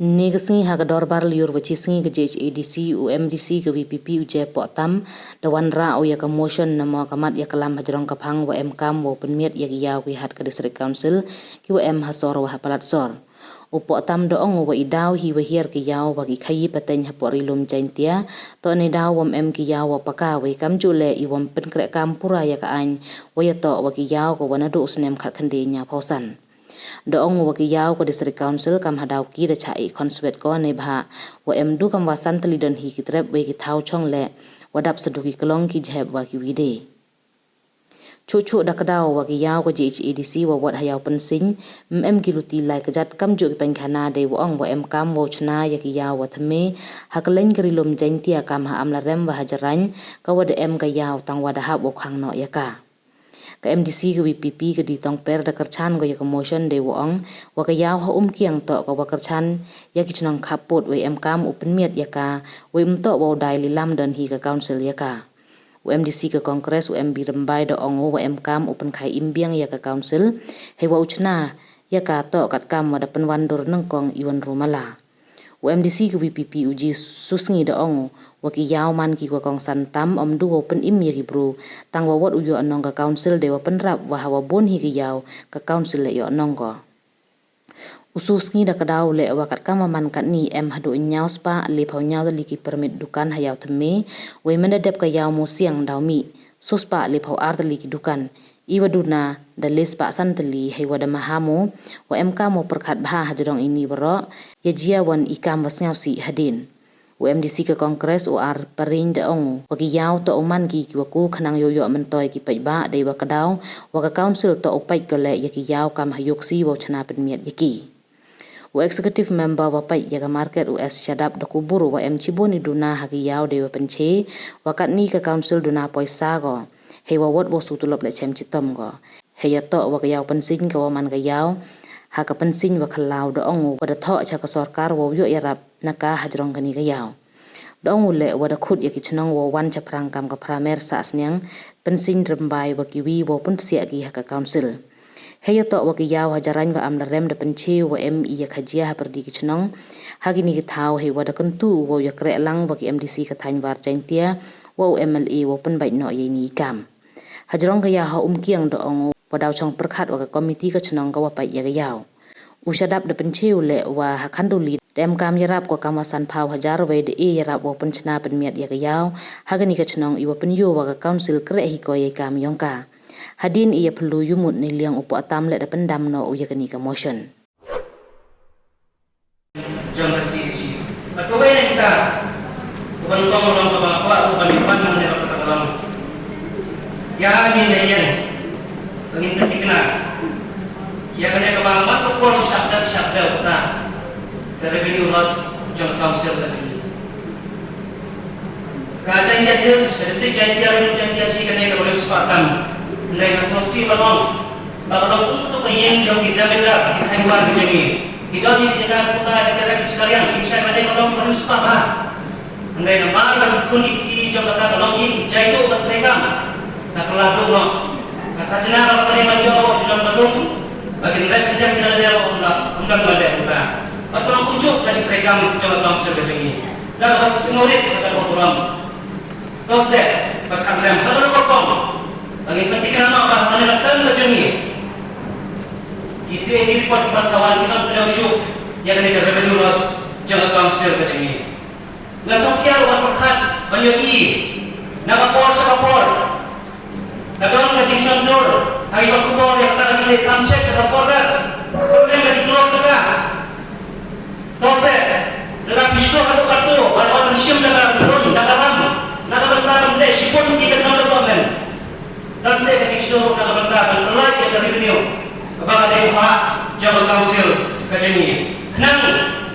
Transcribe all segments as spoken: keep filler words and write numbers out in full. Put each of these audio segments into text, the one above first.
Ynne ka sngi ha ka dorbar lyiur wa chi sngi ka J H A D C, u M D C ka V P P u J. Pohtam da wanrah u ya ka motion namo ka mat ya ka lam hajrong ka phang wa em kam wow pynmiat ya ki yaw ki hat ka District Council ki wa em ha sor wa ha palat sor. U Pohtam da ong u wa i daw hi wa hiar ki yaw wa ki khayi pateng hapoh Ri-loom Jaiñtia, toh neidaw wam em ki yaw wa paka, wei kamjooh leh i wam pynkreh kam pura ya ka aiñ wa ya toh wa ki yaw ka wa naduh u snem khat khyndai ynñiaw phaw san. Da ong u wa ki yaw ka District Council kam ha daw ki da chah i khonswet ko neibhah wa em du kam wa san tylli don hi ki trep, wei ki thaw chong leh wa dap sa du ki klong, ki jhep wa ki wi de. Chuh chuh da kdaw wa ki yaw ka J H A D C wa wot ha Yaw Pynsing, ym em ki luti lai kjat kamjooh ki paiñkhana, dei wa ong wa em kam wow chna ya ki yaw wa thymme ha kylleiñ ka Ri-loom Jaiñtia kam ha Amlarem wa ha Jraiñ, ka wa da em ka yaw tang wa da hap wow khang noh ya ka. Ka M D C ka V P P ka D. Tongper da kyrchan ko ya ka motion, dei wa ong wa ka yaw ha Umkiang toh ka wa kyrchan ya ki chnong khappud, wei em kam u pynmiat ya ka, wei ym toh wow dai lilam don hi ka Council ya ka. U M D C ka Congress u M B Rymbai da ong u wa em kam u pynkhai im biang ya ka Council, hei wa u chna ya ka toh kat kam wa da pynwandur nyngkong i Wanrumala. U M D C ka V P P u G. Susngi da ong u wa ki yaw man ki wa kongsan tam, ym du wow pynim ya ki bru, tang wa wot u yoh nong ka Council, dei wa pynrap wa ha wa bun hi ki yaw ka Council leh yoh nong ko. U Susngi da kdaw leh wa kat kam wa man katni em haduh ynñiaw spah le phaw ynñiaw tylli ki permit dukan ha Yaw Thymme, wei mynda dep ka Yaw Musiang daw mih, soo spah le phaw ar tylli ki dukan. I wa duna da le spah san tylli, hei wa da maham u wa em kam wow pyrkhat bha hajrong ini waroh ya jia wan i kam wa sngewsih hadien. U M D C ka Congress u R. Paring da ong u wa ki yaw toh u man ki ki wa ku khnang yow yoh myntoi ki paidbah, dei wa kdaw wa ka Council toh u pait ko leh ya ki yaw kam ha yoksi wow chna pynmiat ya ki. U Executive Member wa pait ya ka market u S. Shadap da kubur u wa em chibun i duna ha ki yaw, dei wa pynche wa katni ka Council duna poisa ko, hei wa wot wow su tulop leh chem chitom ko. Hei ya toh wa ka Yaw Pynsing ka wa man ka yaw ha ka Pynsing wa Khlaw, da ong u wa da thoh cha ka sorkar wow yoh yarap na ka hajrong kani ka yaw. Da ong u leh wa da khut ya ki chnong wow wan chaphrang kam ka Phramer, Sahsniang, Pynsing, Rymbai wa ki wi wow pynpsiah ki ha ka Council. Hei ya toh wa ki yaw ha Jraiñ wa Amlarem da pynche u wa em i ya ka jia ha pyrdi ki chnong ha kini ki thaw, hei wa da kyntu u wow ya kreh lang wa ki M D C ka thaiñ War Jaiñtia wa u M L A wow pynbait noh ya ini i kam. Hajrong ka yaw ha Umkiang da ong u wa daw chong pyrkhat wa ka komiti ka chnong ka wa pait ya ka yaw. U Shadap da pynche u leh wa ha Khanduli da em kam yarap ko kam wa san phaw hajar, wei da e yarap wow pynchna pynmiat ya ka yaw ha kani ka chnong, i wa pynyoo wa ka Council kreh hi ko ya i kam yong ka. Hadien i ya phylla yumut neiliang, u Pohtam leh da pyndam noh u ya kani ka motion. Jong ka C A G. Bad kawei na kita, ka ban kong long ka ba kwah u ban ban ne ka ba ka long. Ya ngin da yen, ka ngin pyntikna ya kane ka ba mat ka por shapdep shapdep ka, ka revenue loss jong ka Council ka jong ngi. Ka Jaiñtia Hills, ka District Jaiñtia, Ri-loom Jaiñtia, chi kane ka ba riewspah tam. Hynrei ka sngewsih ba long, ba ka long kum ka ïing jong ki jamindar, ki thaiñ War ki jong ngi. Ki don ki jaka kuta, jaka rep, ki jaka riang, ki shai mane ka long ka riewspah bha. Hynrei namar ba ki khun ki kti jong kata ka long ïing, ki jaitu ka treikam, na ka la duk noh. Ka khajna ka la kane ban ïoh, ki don ba duk, ba kin rep ki jaka ki la leh, ym don, ym don ba leh kuta. Ba ka long kumjuh ka jingtreikam jong ka Council ka jong ngi. Da ka ba sngewrit ka ka burom. To se, ba kham rem, ba to ko kong. Ba ngin pyntikna noh ba ha kane ka term ka jong ngi, ki C A G report ki ban sa wan ki ban pynlong shuh ya kane ka revenue loss jong ka Council ka jong ngi. Nga sngewkhia u ban pyrkhat ban ïohi na ka por sha ka por. Ka don ka jingshon dur ha kiba khubor ïa kata ka jingleh sam check ka sorkar. Kyrmen ka jingkloi kata. To se, lada phi sdang haduh katto, bad wan pynshim da ka run, da ka ram, na ka bynta ban leh shibun ki kyndon development. Don se ka jingsdang na ka bynta ban pynlait ïa ka revenue kaba ka dei bha jong ka Council ka jong ngi. Khnang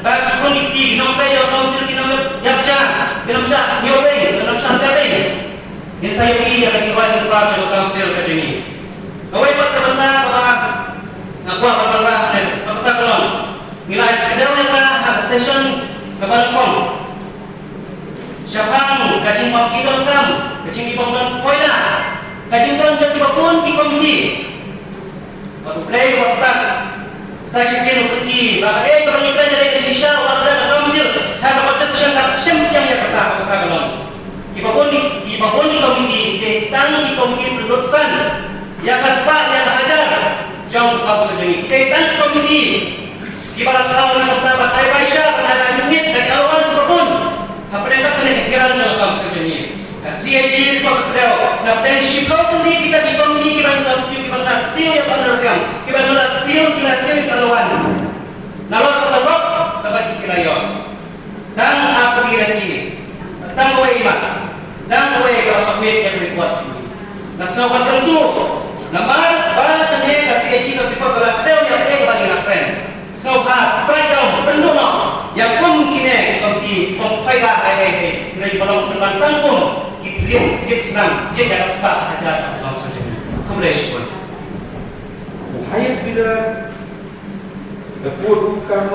ba ki khun ki kti, ki nongtrei jong ka Council, kin ym ïap ja, kin ym shah ñiew beiñ, kin ym shah tei beiñ. Ngin sa ïohi ïa ka jingrwai jingpar jong ka Council ka jong ngi. Kawei pat ka bynta kaba nga kwah ban wanrah hangne, ka bynta ka long, ngi la kdew ïa ka ha ka session kaba nyngkong. Shaphang ka jingpang ki donkam, ka jingpang don koila, ka jingdon jong kiba bun ki komiti. Bad U Blei u stad Sa chisien u kti ba ka dei ka bang i kren da dei ka jingshah wa ka council ha ka participation ka shem kiang ya kata ka kata ka long. Ki ba bun ki, ki ba bun ki committee, ki dei tang ki committee pynlut san ya ka spah ya ka hajar jong ka council jong ngi. Ki dei tang ki committee ki ba la thaw na ka kata ba tai bai sha ba na ka unit da ka allowance ba bun. Hapdeng kata ne ka kiran jong ka council jong ngi. Ka C A G report ka pdeng, na pdeng shiphew tylli kita ki company ki ban na siew, ki ban na siew ya ka underground, ki ban na siew, ki na siew ya ka allowance. Na lo ka ta bok, ka ba ki kira yo. Dang a ka bi ra ki. Dang wei ma. Dang wei ka submit ya ka report. Na so ka tentu. Namar ba tane ka C A G ka report ka la pdeng ya pdeng ba ni na friend. Sngewbha strike down, pynduh noh ya kum kine ki komiti, kum phaida hai hai hai, ki ba long pynban tang kum ki tliang ki jait snam, ki jait ya ka spah hajar cha ka long sa jong. Khublei shibun. U highest bidder da pud u kam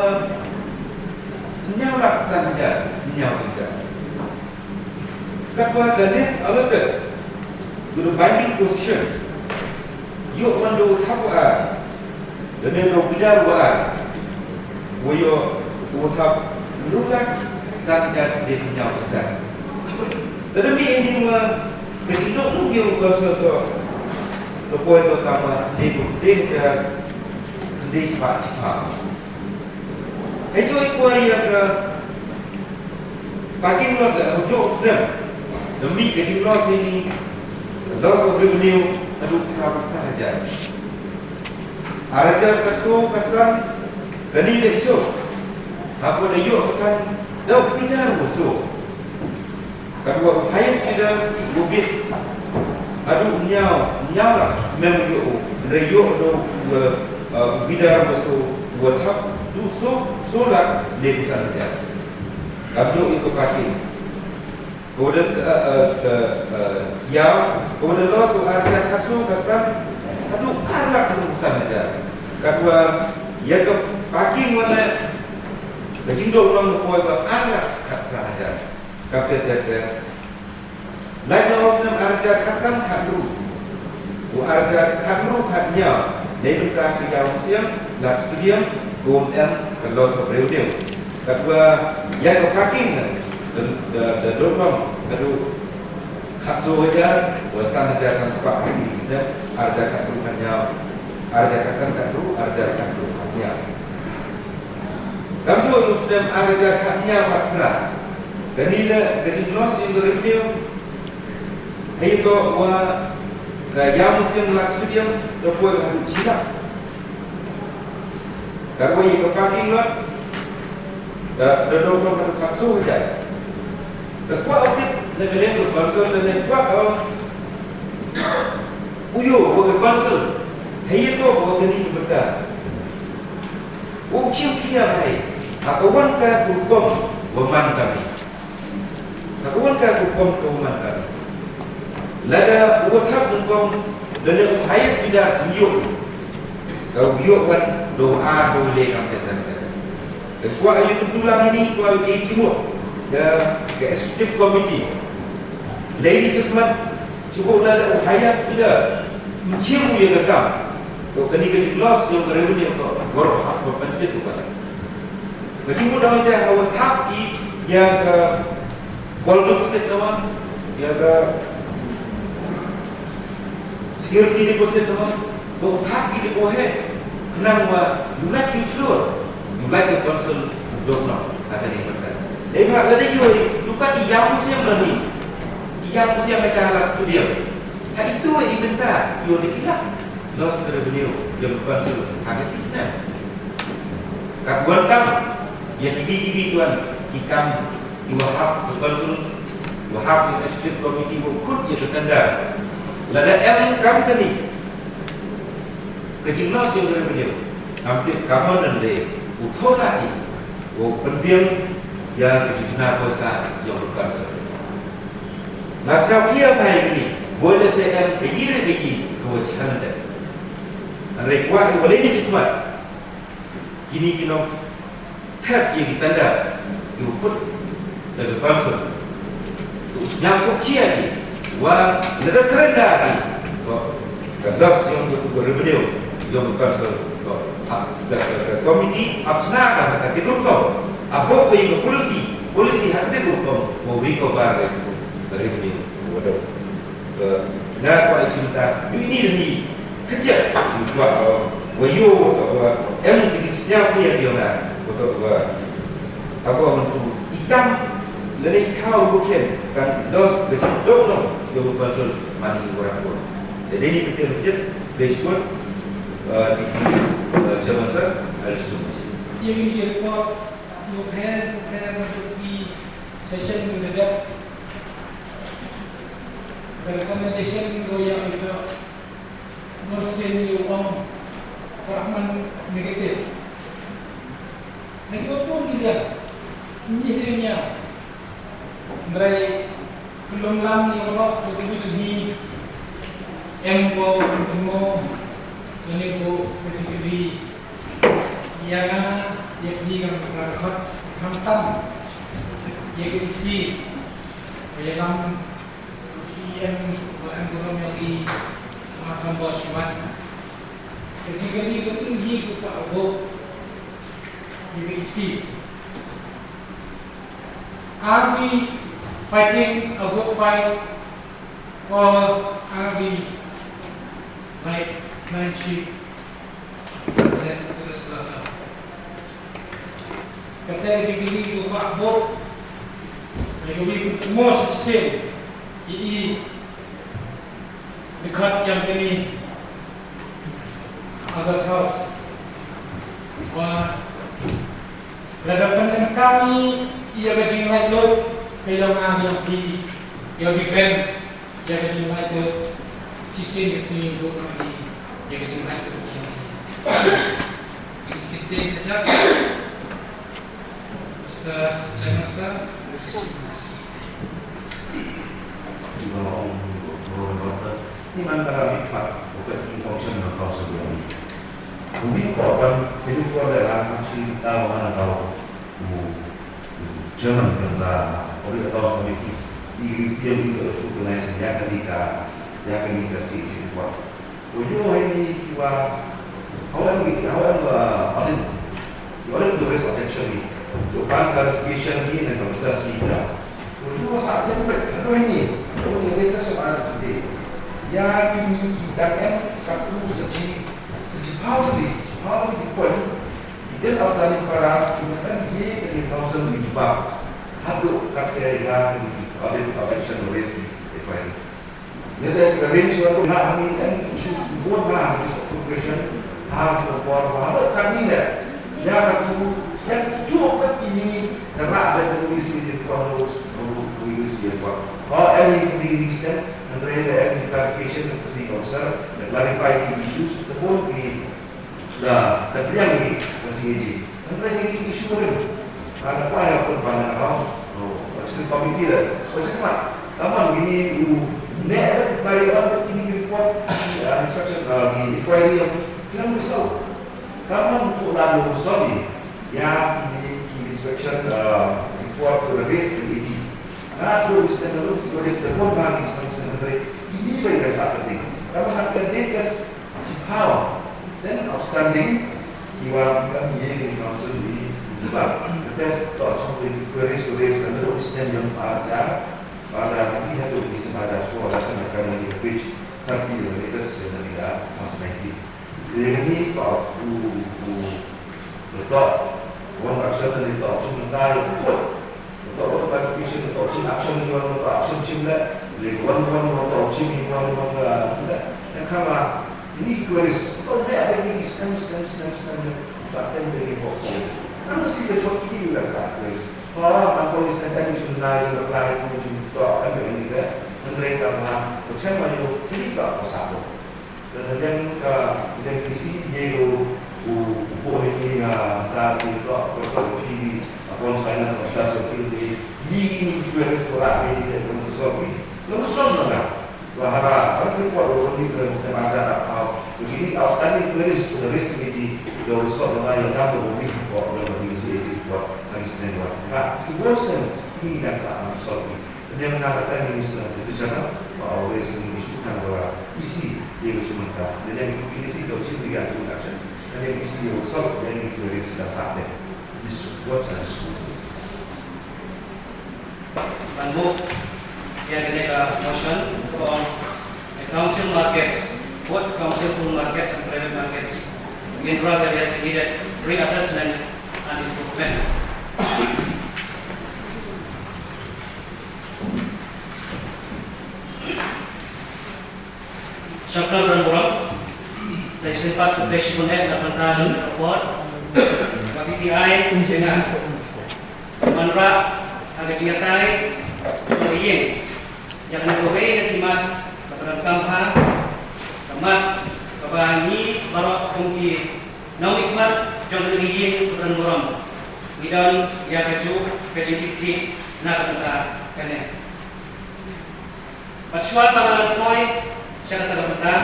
ynñiaw lak san hajar ynñiaw bidder. Katwa ka list allotted to the binding position. Yoh man da u thap wa ar, da ne da u bidder wa ar, wa yoh u thap ynru lak san hajar khyndai phaw ynñiaw bidder. Te da mi ini wa ka jingduk duk yoh u council to, da poi to kama ne ko khyndai hajar khyndai spah chiphaw. Hei jooh i kwah ya ka parking lot la hajooh u snem. Da mih ka jingloss ini, loss of revenue, haduh khatphra hajar. Ar hajar khatsaw khatsan, kani le jooh. Hapoh da yoh kan, da u bidder wa soo. Katwa u highest bidder u bid haduh ynñiaw, ynñiaw lak, mem yoh u, re yoh da u, uh, u bidder wa soo, wa thap, du soo, soo lak, le ku san hajar. Kam jooh i ko parking. Ko da, uh, uh, uh, uh, yaw, ko da loss u ar hajar khatsaw khatsan, haduh ar lak du san hajar. Katwa, ya ka parking wa le, ka jingdooh long ko ba ar lak khatphra hajar. Ka pet pet pet. Lait na u snem ar hajar khatsan khatru. U ar hajar khatru khatñiaw. Neibynta ka Iawmuseum, Lad Stadium, ko em ka loss of revenue. Katwa ya ka parking na, da, da, da dooh long, haduh khatsaw hajar, wa san hajar san spah ha kini ki snem, ar hajar khatru khatñiaw, ar hajar khatsan khatru, ar hajar khatru khatñiaw. Kam jooh u snem ar hajar khatñiaw khatphra. Kani le ka jingloss yong ka revenue. Heiyatoh wa ka Iawmuseum Lad Stadium da poi haduh chi lak. Katwa ya ka parking lot da, da dooh long haduh khatsaw hajar. Da kwah u tip na ka liang ka council, da ne kwah u yoh wa ka council. Heiyatoh wa kani ka bynta. U chim khia bha i ha ka wan ka rukom wa man kami. Ha ka wan ka rukom ka wa man kami. Lada u wa thap rukom, lada u highest bidder u yoh, ka u yoh wan da u ar da u le kam te te te. Te kwah u yoh tu lang ini, kwah u yoh i chimo da ka executive committee. Lei ni chakmat, chuko lada u highest bidder u chim u ya ka kam, to kani ka jingloss yong ka revenue to waroh hap compensate u ka. Ka jingmut dang ite ha wa thap i ya ka call deposit nawa, ya ka security deposit nawa, to thap i deposit, khnang wa u lait ki chlur, u lait ka council u dooh noh ha kani ka bynta. Dei ba lada yoh i, du kat i Iawmuseum lani, i Iawmuseum ita ha Lad Stadium. Ha itu i bynta, yoh ni ki lak loss ka revenue yong ka council ha ka system. Kat wan kam ya kiwi kiwi tuan ki kam i wa hap ka council, wa hap ka executive committee wa khut ya ka tender. Lada em kam kani ka jingloss yong ka revenue, kam tip kamon nande u thoh na i wa pynbiang ya ka jingna poisa yong ka council. Nga sngewkhia bha i kini, boi lehse em kayi re kayi ka wa chang de. Hynrei kwah i wa leh ni chikmat kini ki nongthep ya ki tender ki wa put da ka council. Sngewthuh khia ki wa lada surrender ki, to ka loss yong ka revenue yong ka council, to Ka, ka, ka committee ap chna ka, ka, ka rukom. Ap bok ka policy, policy ha ka rukom, wa wi ko ba re, ka revenue, wa do. Ka, na ko ai chimta, yu ini ni, ka cha, yu kwa, wa yo, wa, em ki dik snya ki ya yo na, wa to, wa, ako man tu, ikam, lene thaw ko ken, kan dos, ka cha, dok no, yo ko konsul, mani ko ra ko. Jadi ni ka cha, ka cha, Dashboard, uh, di, uh, Chairman sir, I'll resume. Ye kini ki report, yo pher, yo pher, yo ki session yo dep. Ka recommendation yo ya yo, no sen yo ong, Rahman negative. Nagi wa pun ki dia, ni hirinya. Ndrai, ka lum lang ni roh, ka kini ka ni, em ko, em ko, em ko, ka kini ka ni, ya nga, ya kini ka, ka, ka, khamtam, ya ka isi, ya lam, isi em, em ko, em ko, ya ki, ma kham bos mat. Ka kini ka ni, ka kini ka ni, ka pa, ko, ya ka isi. Are we fighting a good fight, or are we, like, blind sheep? Then to the slaughter. Kata ka jingkylli ko ka bok, ka jingkylli ko mo sa chisien, i, i, dikhat yang kini, August House. Wa, lada pyndonkam i ya ka jinglait lut, ka ya nga ya ki, ya defend, ya ka jinglait lut, chisien ka sngi ko i, ya ka jinglait lut. Kite kajak, Mister Chairman sir, ni man ka big part of the function of council ni. Umi ko ban, kini ko le ra, chi ta wa na tau. U, u chairman ka, ori ka council committee. I, i, i, i, organize ya ka ni ka, ya ka ni ka si chi ko. Ko yo hai ni ki wa, how am we, how am, uh, audit, ki audit to raise objection ni. To ban clarification ni na ka bisa si ya. Ko yo sa den pe, ano hai ni, ano ni ni ta sa ba ni. Ya ki ni ki dang em sa ku sa chi, sa chi pau ni, chi pau ni point. Then after ni para, ki matan ye ka ni council ni jubab. Hadooh katte ya ki ni audit objection raise ni, F I R. Nede ka range wa ko na ni em issues board na ni so question ha ko por wa lo ka ni le. Ya ka tu, ya ju ka kini na ra da ko isi de ko lo ko isi de ko. Ha em ni ko ni sten, andre de em ni clarification ko ni ko sir, clarify the issues the board ni. Da, da pdiang ni ka C A G. Hynrei ini issue rim. Ka da kwah ya pun pan ka house. Oh, executive committee da. Ko sik mat. Kaman ini u ne da bai da ini report, ah, inspection, ah, ni inquiry yang kira result. Kaman tu la result ni. Ya ini ki inspection, ah, report to the base C A G. Na tu inspection tu kita report bagi inspection hynrei ini bai ka sa penting. Kaman nak data Chi phaw, then outstanding, ki wa kam ye ki council ni, ba, test to chong ni queries, queries kan ro stand yang pa ja, pa ja ni ha tu ni sa pa ja so la sa kan ni page thirty ni latest ni da, mas ninety. Ye ni pa u, u, u, to, one action ni to, chung ta ya ko. Toh, toh, toh, toh, toh, chin action ni wan, toh, action chin le, le, wan, wan, wan, toh, chin ni wan, wan, le, le, kama, ini queries, toh, le, ada ni, stem, stem, stem, stem, le, sa, tem, le, ni, box, le. Ano si, le, toh, ini, le, sa, queries. Oh, ang police na, tem, chin, na, chin, reply, chin, toh, tem, ini, le, menreka, ma, macam mana, ini, toh, sa, toh. Te na liang ka, liang D C ye ko, u, u, ko he ni, ah, ta ti ko, ko so ki ni, ah, kon sa na sa sa so ki ni, yi ni ki ko so ra ni, ni ko so ki. Ko so na ka. Wa hara, ko ni ko ro ni ko sa ma da na pa. Ko ni outstanding queries, ko ni si ni ko so na ya na ko ni ko ni si ko ni si ko. Ka, ko so ni na sa so ki. Kani na kata ni sa tu chana, ba always ni issue kan ba isi ye ko chimanta. Kani ni isi to chim ni ya tu action. Kane ka issue u solve da ki queries da sah de. This is what I should say. Ban move ya kane ka motion ko ong, the council markets, both council owned markets and private markets, mineral areas needed reassessment and improvement. Shaphrang Rangbura, sa chisien pat khublei chiboon eh na ka bynta jong ka por ka P T I jong nga. Wanrah ha ka jingïatai jong ka ïing ïa kane kawei na ki mat kaba donkam ha ka mat kaba ngi baroh kum ki nongmihkhmat jong kane ka ïing kaba don burom ngi don ïa kajuh ka jingkitkhlieh na ka bynta kane. Bad shuwa ba ngan poi sha kata ka bynta,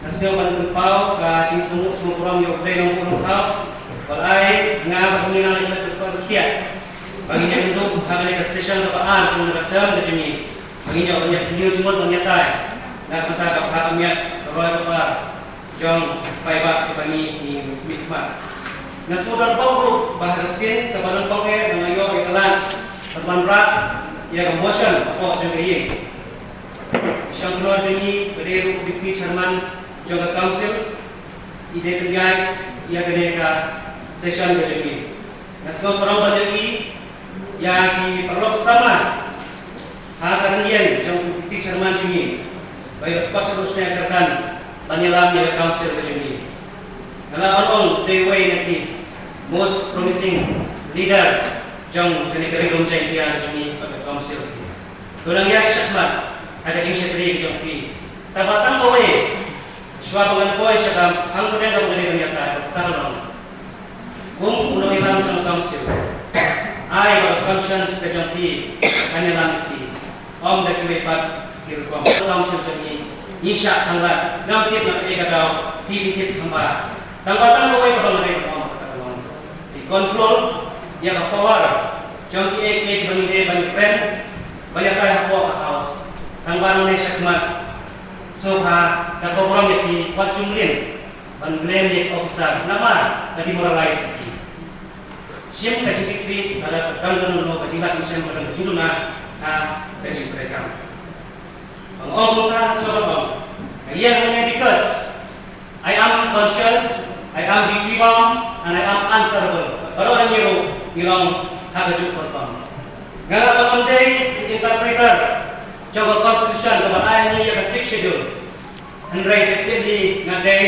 nga sngew ban pynpaw ka jingsngew sngewburom ïa U Blei Nongbuh Nongthaw, ba la ai nga bad ngi nang ïa ka jingkitkhlieh ba ngin ïakynduh ha kane ka session kaba ar jong ka term ka jong ngi, ba ngin ïoh ban ïa pynïoh jingmut ban ïatai na ka bynta ka bha ka miat, ka roi ka par jong paidbah kiba ngi ngi mihkhmat. Nga sngewdon bok ruh ba ha ka sien kaba nyngkong eh nga ïoh ïa ka lad ban wanrah ïa ka motion hapoh jong ka ïing. Shangkhlor jong ngi ba dei ruh u deputy chairman jong ka council i dei pynïaid ïa kane ka session ka jong ngi. Nga sngewsarong ban ïohi ïa ki paralok samla ha ka rynïeng jong u deputy chairman jong ngi, ba ïa ka kot sha u sniang kyrdan ban ïalam ïa ka council ka jong ngi. Nga lah ban ong dei wei na ki most promising leader jong kane ka Ri Lum Jaiñtia jong ngi bad ka council. To nang ïaid shakhmat ha ka jingshakri ka jong phi. Tangba tang kawei, shuwa ba ngan poi sha ka hangpdeng kaba nga dei ban ïatai, kata ka long, kum u nongïalam jong ka council, ai ba ka conscience ka jong phi kan ïalam ïa phi, ym da kiwei pat ki rukom. Ka council jong ngi, ngi shah thanglat, ngam tip na kaei ka daw phi phi tip thangba. Tangba tang kawei kaba nga dei ban ong, kata ka long, phi control ïa ka power jong kiei kiei kiba ngi dei ban kren, ban ïatai hapoh ka House. Tangba nangne shakhmat, sngewbha, da ka burom ïa phi, wat jumlien ban blame ïa ki officer, namar ka demoralize ïa phi. Shim ka jingkitkhlieh, lada ka don kano kano ka jinglak mynsiem, ka don ka jingduna ha ka jingtreikam. Ba nga ong kumta, sngewbha ban ong, nga ïeng hangne because I am conscious, I am duty bound, and I am answerable. Baroh ngi ruh ngi long ha kajuh ka rukom. Nga lah ban ym dei interpreter jong ka Constitution kaba ai ngi ïa ka Sixth Schedule. Hynrei definitely nga dei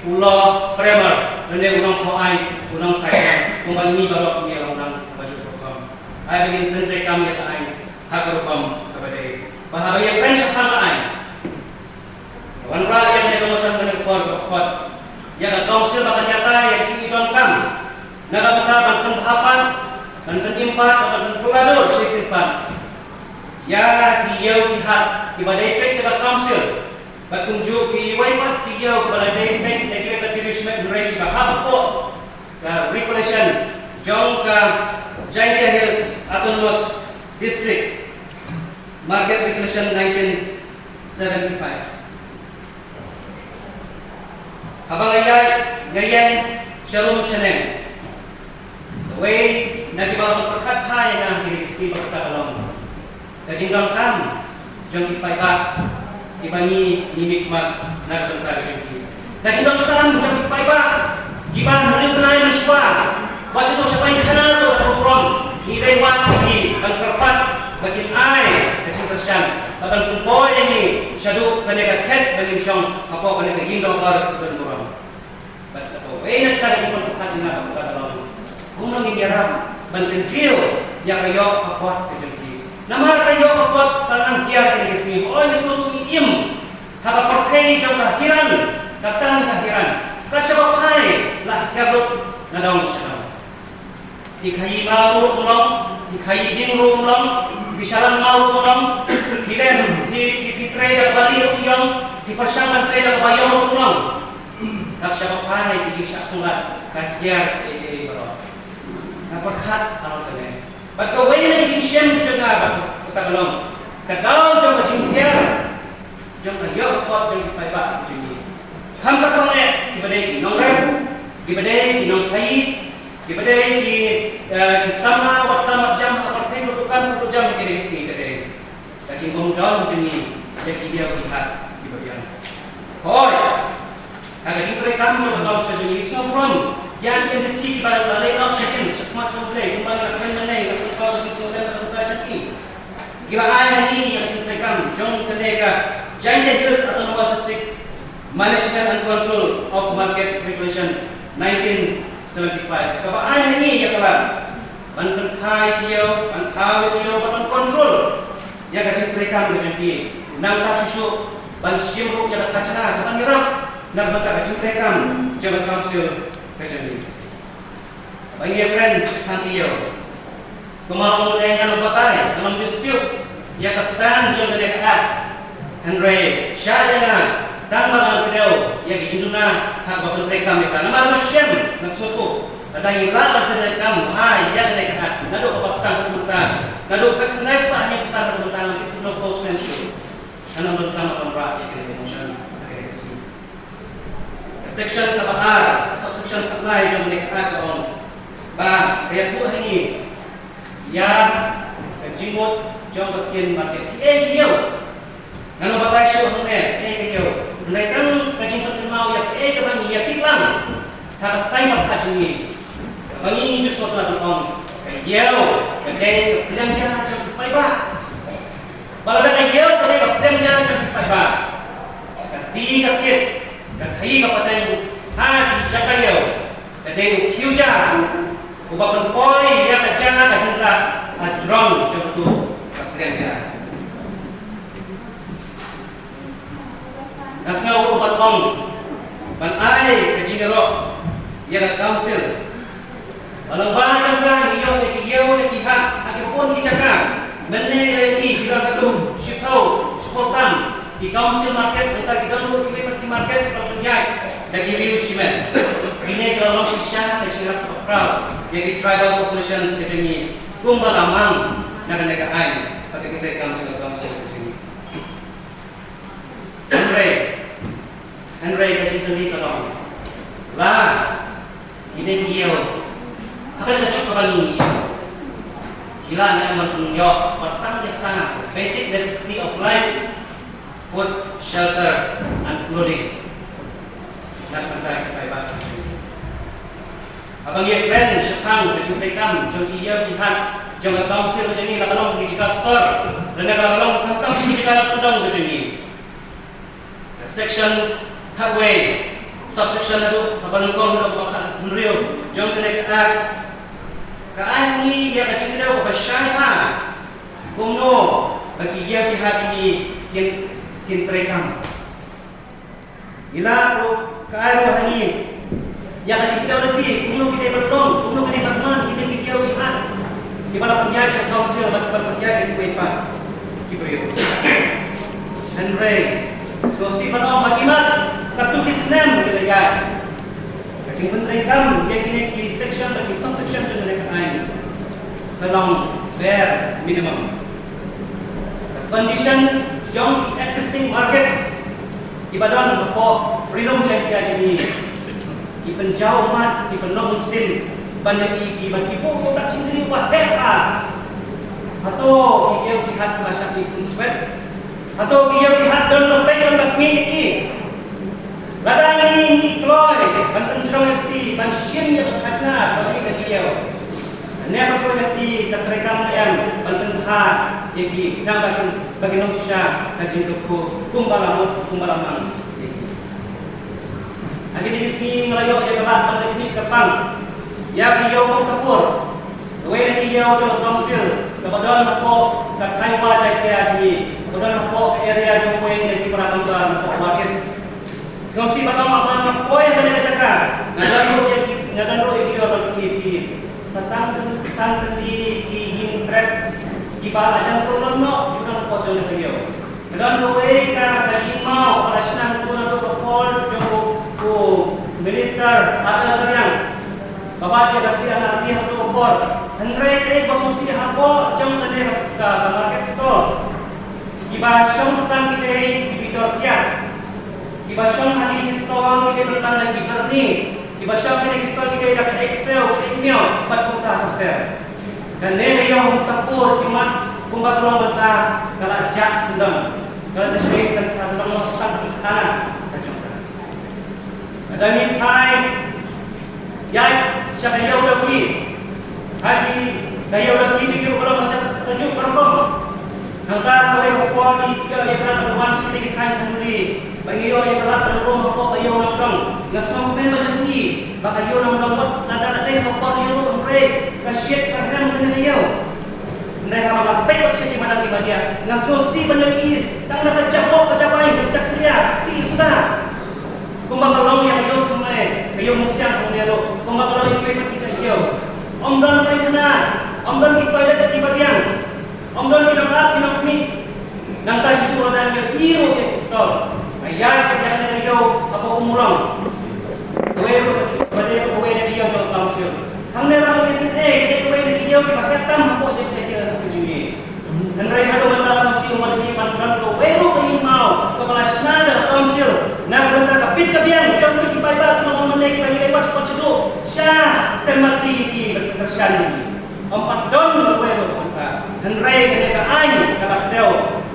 u law framer, lane u nongthoh aiñ, u nongsaiñ aiñ, kumba ngi baroh ngi long nang ha kajuh ka rukom. Ai ba ngin pyntreikam ïa ka aiñ ha ka rukom kaba dei. Ba haba ïakren shaphang ka aiñ, wanrah ïa kane ka motion kane ka por ka khot ïa ka council ba kan ïatai ïa ka jingdonkam na ka bynta ban pynbha pat, ban pynim pat, ban pynkular dur shisien pat ïa ki ïew ki hat kiba dei peit da ka council, bad kumjuh kiwei pat ki ïew kiba la dei peit da kiwei pat ki riewshimet, hynrei kiba hap hapoh ka regulation jong ka Jaintia Hills Autonomous District Market Regulation nineteen seventy-five. Haba nga ïaid, nga ïeng sharum shaneng, kawei na kiba la pyrkhat bha ïa nga ha kine ki sngi ba kata ka long ka jingdonkam jong ki paidbah kiba ngi, ngi mihkhmat na ka bynta ka jong ki. Ka jingdonkam jong ki paidbah kiba ha une u bnai mynshuwa, wat sha to sha bnai khana to ka burom, ngi dei wan ïa ki ban kyrpad ba kin ai ka jingkyrshan, ba ban pynpoi ïa ngi shaduh kane ka khet ba ngin shong hapoh kane ka ïing dorbar ka don burom. Bad kawei na ka jingpynpyrkhat ïa nga ba kata ka long, kumno ngin ïarap ban kyntiew ïa ka ïoh ka kot ka jong ki. Namar ka ïoh ka kot ka la nang hiar kine ki sngi, hooid ngi sngewthuh ngi im ha ka pyrthei jong ka hiran, ka tang ka hiran. Kat shaba phai la hiar lut na dong sha dong. Ki khaïi maw ruh ym long, ki khaïi ding ruh ym long, ki shalan maw ruh ym long, ki lem, ki, ki, ki trei da kaba lieh ruh ym long, ki pyrshang ban trei da kaba ïong ruh ym long. Kat shaba phai ki jingshah khongrat ka hiar ei ei baroh. Nga pyrkhat halor kane. Bad kawei na ki jingshem ki jong nga bad kata ka long ka daw jong ka jinghiar jong ka ïoh ka kot jong ki paidbah ka jong ngi. Ham katto ne kiba dei ki nongrep, Ki ba dei ki nongthayi, ki ba dei ki, eh, ki samla wat kam wat jam ha ka pyrthei, ka dukan ka jam, ki dei ki sngi ka dei ka jingbym don jong ngi ya ki diaw ki hat ki ba biang. Hoi, ha ka jingtreikam jong ka Council jong ngi, sngewbha ya ki M D C ki ba la leh noh shakhmat jong U Blei, kumba ngi la kren mynne, la kren ka jingsngewlem ka jong ngi. Ki la ai ha ngi ya ka jingtreikam jong kane ka Jaintia Hills Autonomous District Management and Control of Markets Regulation nineteen seventy-five. Ka ba ai ha ngi ya ka la ban pynkha ïa ki ïew, ban thaw ïa ki ïew, ban control ïa ka jingtreikam ka jong ki. Nangta shuh shuh ban shim ruh ïa ka khajna ka ban ïarap na ka bynta ka jingtreikam jong ka Council ka jong ngi. Ba ngi ïakren tang ki ïew. Kumba ong u leh, ngan ym batai, ngan ym dispute ïa ka stand jong kane ka Act. Hynrei shah ïa nga tang ba ngan kdew ïa ki jingduna ha kaba pyntreikam ïa ka. Namar nga shem, nga sngewthuh, lada ngi lah ban pyntreikam bha ïa kane ka Act, naduh kaba sdang ka bynta, naduh ka khyndai spah hynñiew phaw san ka bynta, ngan tip noh ko snem shuh. Ngan ym donkam ban rah ïa kane ka motion, ïa kane ka sngi. Ka section kaba ar, ka subsection kaba lai jong kane ka Act ka ong ba ka ïathuh ha ngi ïa ka jingmut jong ka ktien market. Kiei ki ïew? Ngan ym batai shuh hangne kiei ki ïew, hynrei tang ka jingpynkynmaw ïa kiei kaba ngi ïa tip lang ha ka saiñ market jong ngi. Ba ngi ju sngewthuh ban ong, ka ïew ka dei ka pliang ja jong ki paidbah. Ba lada ka ïew ka dei ka pliang ja jong ki paidbah, ka ti ka thied, ka khaïi ka pateng ha ki jaka ïew, ka dei u khiew ja uba pynpoi ïa ka ja ka jingtah hajrong jong katu ka pliang ja. Nga sngew ruh ban ong, ban ai ka jingïaroh ïa ka Council. Ba lyngba jong ka ngi ïoh ïa ki ïew ïa ki hat ha ki bun ki jaka. Mynne ngi ïohi ki don katu shiphew, shiphew tam ki Council market, mynta ki don ruh kiwei pat ki market kiba pynïaid da ki riew shimet. Kine ki la long shisha ka jingïarap kaba khraw ïa ki tribal populations ka jong ngi, kumba la mang na kane ka aiñ ha ka jingtreikam jong ka Council ka jong ngi. Hynrei, hynrei ka jingkylli ka long, la kine ki ïew, ha kane ka juk ka ban ïew, ki la ne man pynïoh ba tang ïa ka basic necessity of life, food, shelter and clothing. Na ka bynta ki paidbah. Haba ngi ïakren shaphang ka jingtreikam jong ki ïew ki hat jong ka Council ka jong ngi, la ka long ki jaka sor, lane ka la long khamtam shi ki jaka la kyndong ka jong ngi. Ka section khatwei, subsection haduh kaba nyngkong haduh kaba khathynriew jong kane ka Act, ka ai ngi ïa ka jingkdew kaba shai bha kumno ba ki ïew ki hat jong ngi kin, kin treikam. Ngi la ruh, ka ai ruh ha ngi ïa ka jingkdew lynti kumno ki dei ban long, kumno ki dei ban man kine ki ïew ki hat kiba la pynïaid da ka Council bad kiba la pynïaid da kiwei pat ki briew. Hynrei sngewsih ban ong ba ki mat, katto ki snem ki la ïaid. Ka jingpyntreikam ïa kine ki section bad ki subsection jong kane ka aiñ ka long bare minimum. Ka condition jong ki existing markets kiba don hapoh Ri-lum Jaiñtia jong ngi, ki pynjaw ummat, ki pynlong mynsiem ban ïa ki, ki ban ki buh ka jingkylli uba heh bha. Hato ki ïew ki hat kiba shah ki pynswet? Hato ki ïew ki hat don ba peit, don ba kmie ïa ki? Lada ngi, ngi kloi ban pynjrong ïa ka kti, ban shim ïa ka khajna ba ki ka ïew, ne ba kloi ïa ka kti ka treikam ka em ban pynbha ïa ki, khnang ba kin, ba kin long shisha ka jingkyrkhu kumba la mut, kumba la mang ïa ki. Ha kine ki sngi nga la ïoh ïa ka lad ban da khmih kyrpang ïa ka ïew Kong Tapur. Kawei na ki ïew jong ka Council kaba don hapoh ka Thaiwa Jaiñtia jong ngi, kaba don hapoh ka area jong kawei na ki para member hapoh Ward East. Sngewsih ban ong, haba nga poi ha kane ka jaka, nga don ruh ïa ki, nga don ruh ïa ki dor ban kit ki. Sa tang tyn, san tylli ki ïing trep kiba la jan pynlong noh ki, don hapoh jong kane ka ïew. Ka don kawei ka, ka ïingmaw ba la shna tu naduh ka por jong u, u Minister Ardent Tarriang. Ka bat ïa ka C R R T ha tu ka por. Hynrei kaei ba sngewsih, hapoh jong kane ka, ka market stall, kiba shong tang ki dei ki bidor kiad. Kiba shong ha kine ki stall ki dei tang na ki byrni. Kiwa shong kini ki stall ki dei da ka Excel, Email, bad kumta kumta. Kane ka yoh kumta por ki mat, kumba ka long mynta, ka la jah syndon. Ka la da shim ka sa long long sa ka khana ka jong ka. Ka dang i phai, ya, sha ka yoh da ki. Ha ki, ka yoh da ki jong ki u long ka jong ka rukom. Nangta kawei ka por ki, ya, ya, ka la wan ki ki thaiñ family. Ba ngi yoh ya ka lad ka rum hapoh ka yoh nongdong. Nga sngewkmen ba ngi, ba ka yoh nongdong wat, lada ka dei ka por yoh hynrei ka siat ka rhem kane ka yoh. Hynrei haba nga peit wat siat ki madan ki madia, nga sngewsih ba ngi, tang na ka jabok, ka jabai, ka jakria, ki suda. Kumba ka long ya ka yoh thymmai, ka yoh musiang thymmai lo. Kumba ka long ya ki peit ki jait yoh. Ym don paikhana, ym don ki toilet ki ba biang. Ym don ki nongap ki nongmih. Nangta shisha dang ya i ruh ya ki stall. Aya ka dang ya i ruh hapoh Ummulong. Kawei ruh, kawei ruh, kawei ruh ya ki yoh jong council. Hangne ruh ki S N A, kawei ruh ki yoh ki ba khatam hapoh jait ka yoh ka jingim. Hynrei hadooh mynta shisha u wan ki ban don kawei ruh ka i maw, ka ba la shna da council. Na ka bynta ka bit ka biang jong ki paidbah ki nongmane ki ba ngi dei wat, wat shuh sha sem masi ki ba ki kyrshan ki. Ym pat don kawei ruh kumta. Hynrei kane ka aiñ ka la kdew.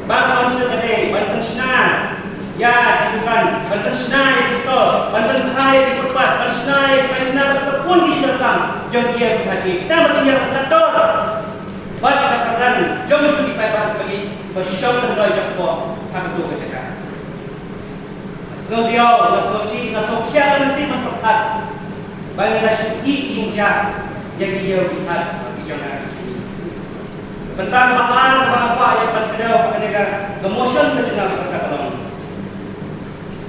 Ba ka council ka dei ban pynshna ya ki dukan, ban pynshna ya ki stall, ban pynthai ya ki footpath, ban shna ya ki paikhana, ban pynpun ki jingdonkam jong ki ya ki haji. Tang ba ki ya ka dor. Bad ka kyrdan jong ki paidbah ki ba shong kyndoi jakpoh ha katu ka jaka. Nga sngewdiaw, nga sngewsih, nga sngewkhia, nga sngewsih man pyrkhat. Ba ngi la shu i jingjia ya ki yoh ki hat ki jong nga. Bynta ba ar ba nga kwah ya ban kdew kane ka, ka motion ka jong nga ka long.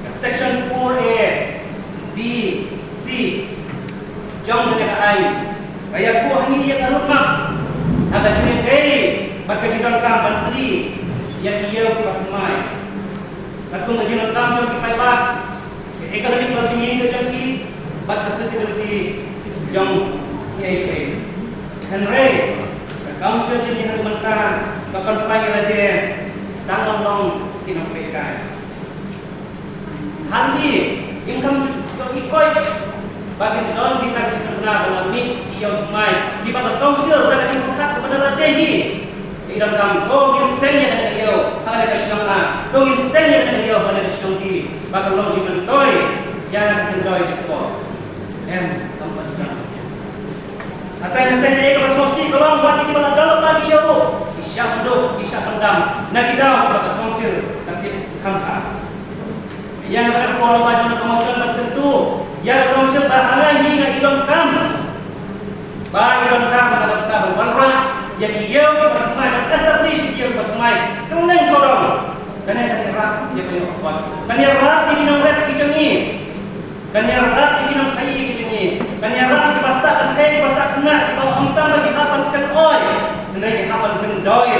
Ka section four A, B, C jong kane ka aiñ ka yakhun ha ngi ya ka roadmap ha ka jingdei bad ka jingdonkam ban plie ya ki yoh ki ba thymmai. Katkum ka jingdonkam jong ki paidbah, ka economic well-being ka jong ki, bad ka sustainability jong ki. Hynrei ka council jong ngi ha mynta ka confine ya lade tang long long ki nongpeit kai. Hangne, income jong ki koi ba ki don ki ka jingkyrkhu ba la mih ki yoh thymmai, ki ba ka council da ka jingpyrkhat ba da la dei hi. Ki donkam, to ngin seng ya kane ka yoh ha kane ka shnong, to ngin seng ya kane ka yoh ha kane ka shnong ki, ba ka long jingmyntoi ya ka jingdoi jakpoh. Em, kam pat jingdon. Hatai hatai ka sngewsih ka long ba ki ba la don la ki yoh, ki shah pyndooh, ki shah pyndam na ki daw ba ka council ka tip kham kham. Ya ka forum ba jong ka motion ba kyntu ya ka council ba ha ngi nga i donkam. Ba i donkam ba ka wanrah ya ki yoh ki ba thymmai, establish ki yoh ki ba thymmai. Kane sodong. Kane ka yarap ya ka yoh. Kane yarap ya ki nongrep ki jong ngi. Kane yarap ya ki nongkhaii ki jong ngi. Kane yarap ya ki ba sah kynthei, ki ba sah khynnah, ki ba ym tang ba ki hap ban kynoi. Hynrei ki hap ban kyndoi.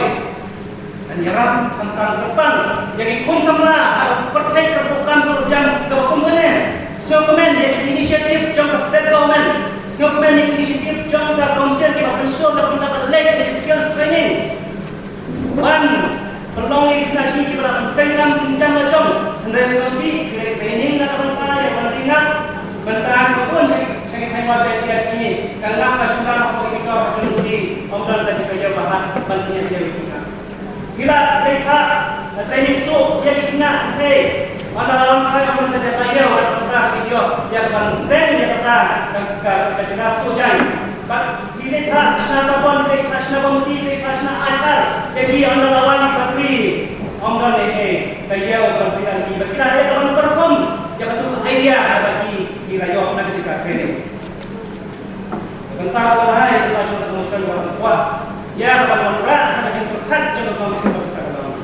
Kane yarap khamtam kyrpang ya ki khun samla ha ka pyrthei ka rukom ka rukom ka ba kum kane. Sngewkmen ya ki initiative jong ka state government, sngewkmen ya ki initiative jong ka council ki ba pynshlur da ka bynta ka leh ya ki skills training. Ban pynlong ya ki khynnah jong ngi ki ba la pynseng kam sien jam la jong. Hynrei sngewsih ki leh training na ka bynta ya ka ri nga. Bynta ka bun sha ki, sha ki thain wa jait ya jong ngi. Ka ngap ka shulam ka ki tor ka jong ngi. Ym don ka jingkyrkhu ba ha ban ïa ki khynnah. Ki la trei ka, training suk ya ki khynnah, hynrei ynda la wan ka wan ka jaka ïa, wan ka ïa, ïa ka ban seng ïa ka, ka, ka, ka jaka suk jaiñ. Ba ki dei ka shna sabon, dei ka shna bamti, dei ka shna achar, ïa ki ynda la wan ka pli. Ym don ei ei ka ïa ka pli, ki ba ki la ïa ka ban perform ïa ka tu idea ba ki, ki la ïoh na ka jaka training. Bynta ba lai, bynta jong ka motion ba kwah ïa ka ban wanrah ka jingpyrkhat jong ka council ba ka long.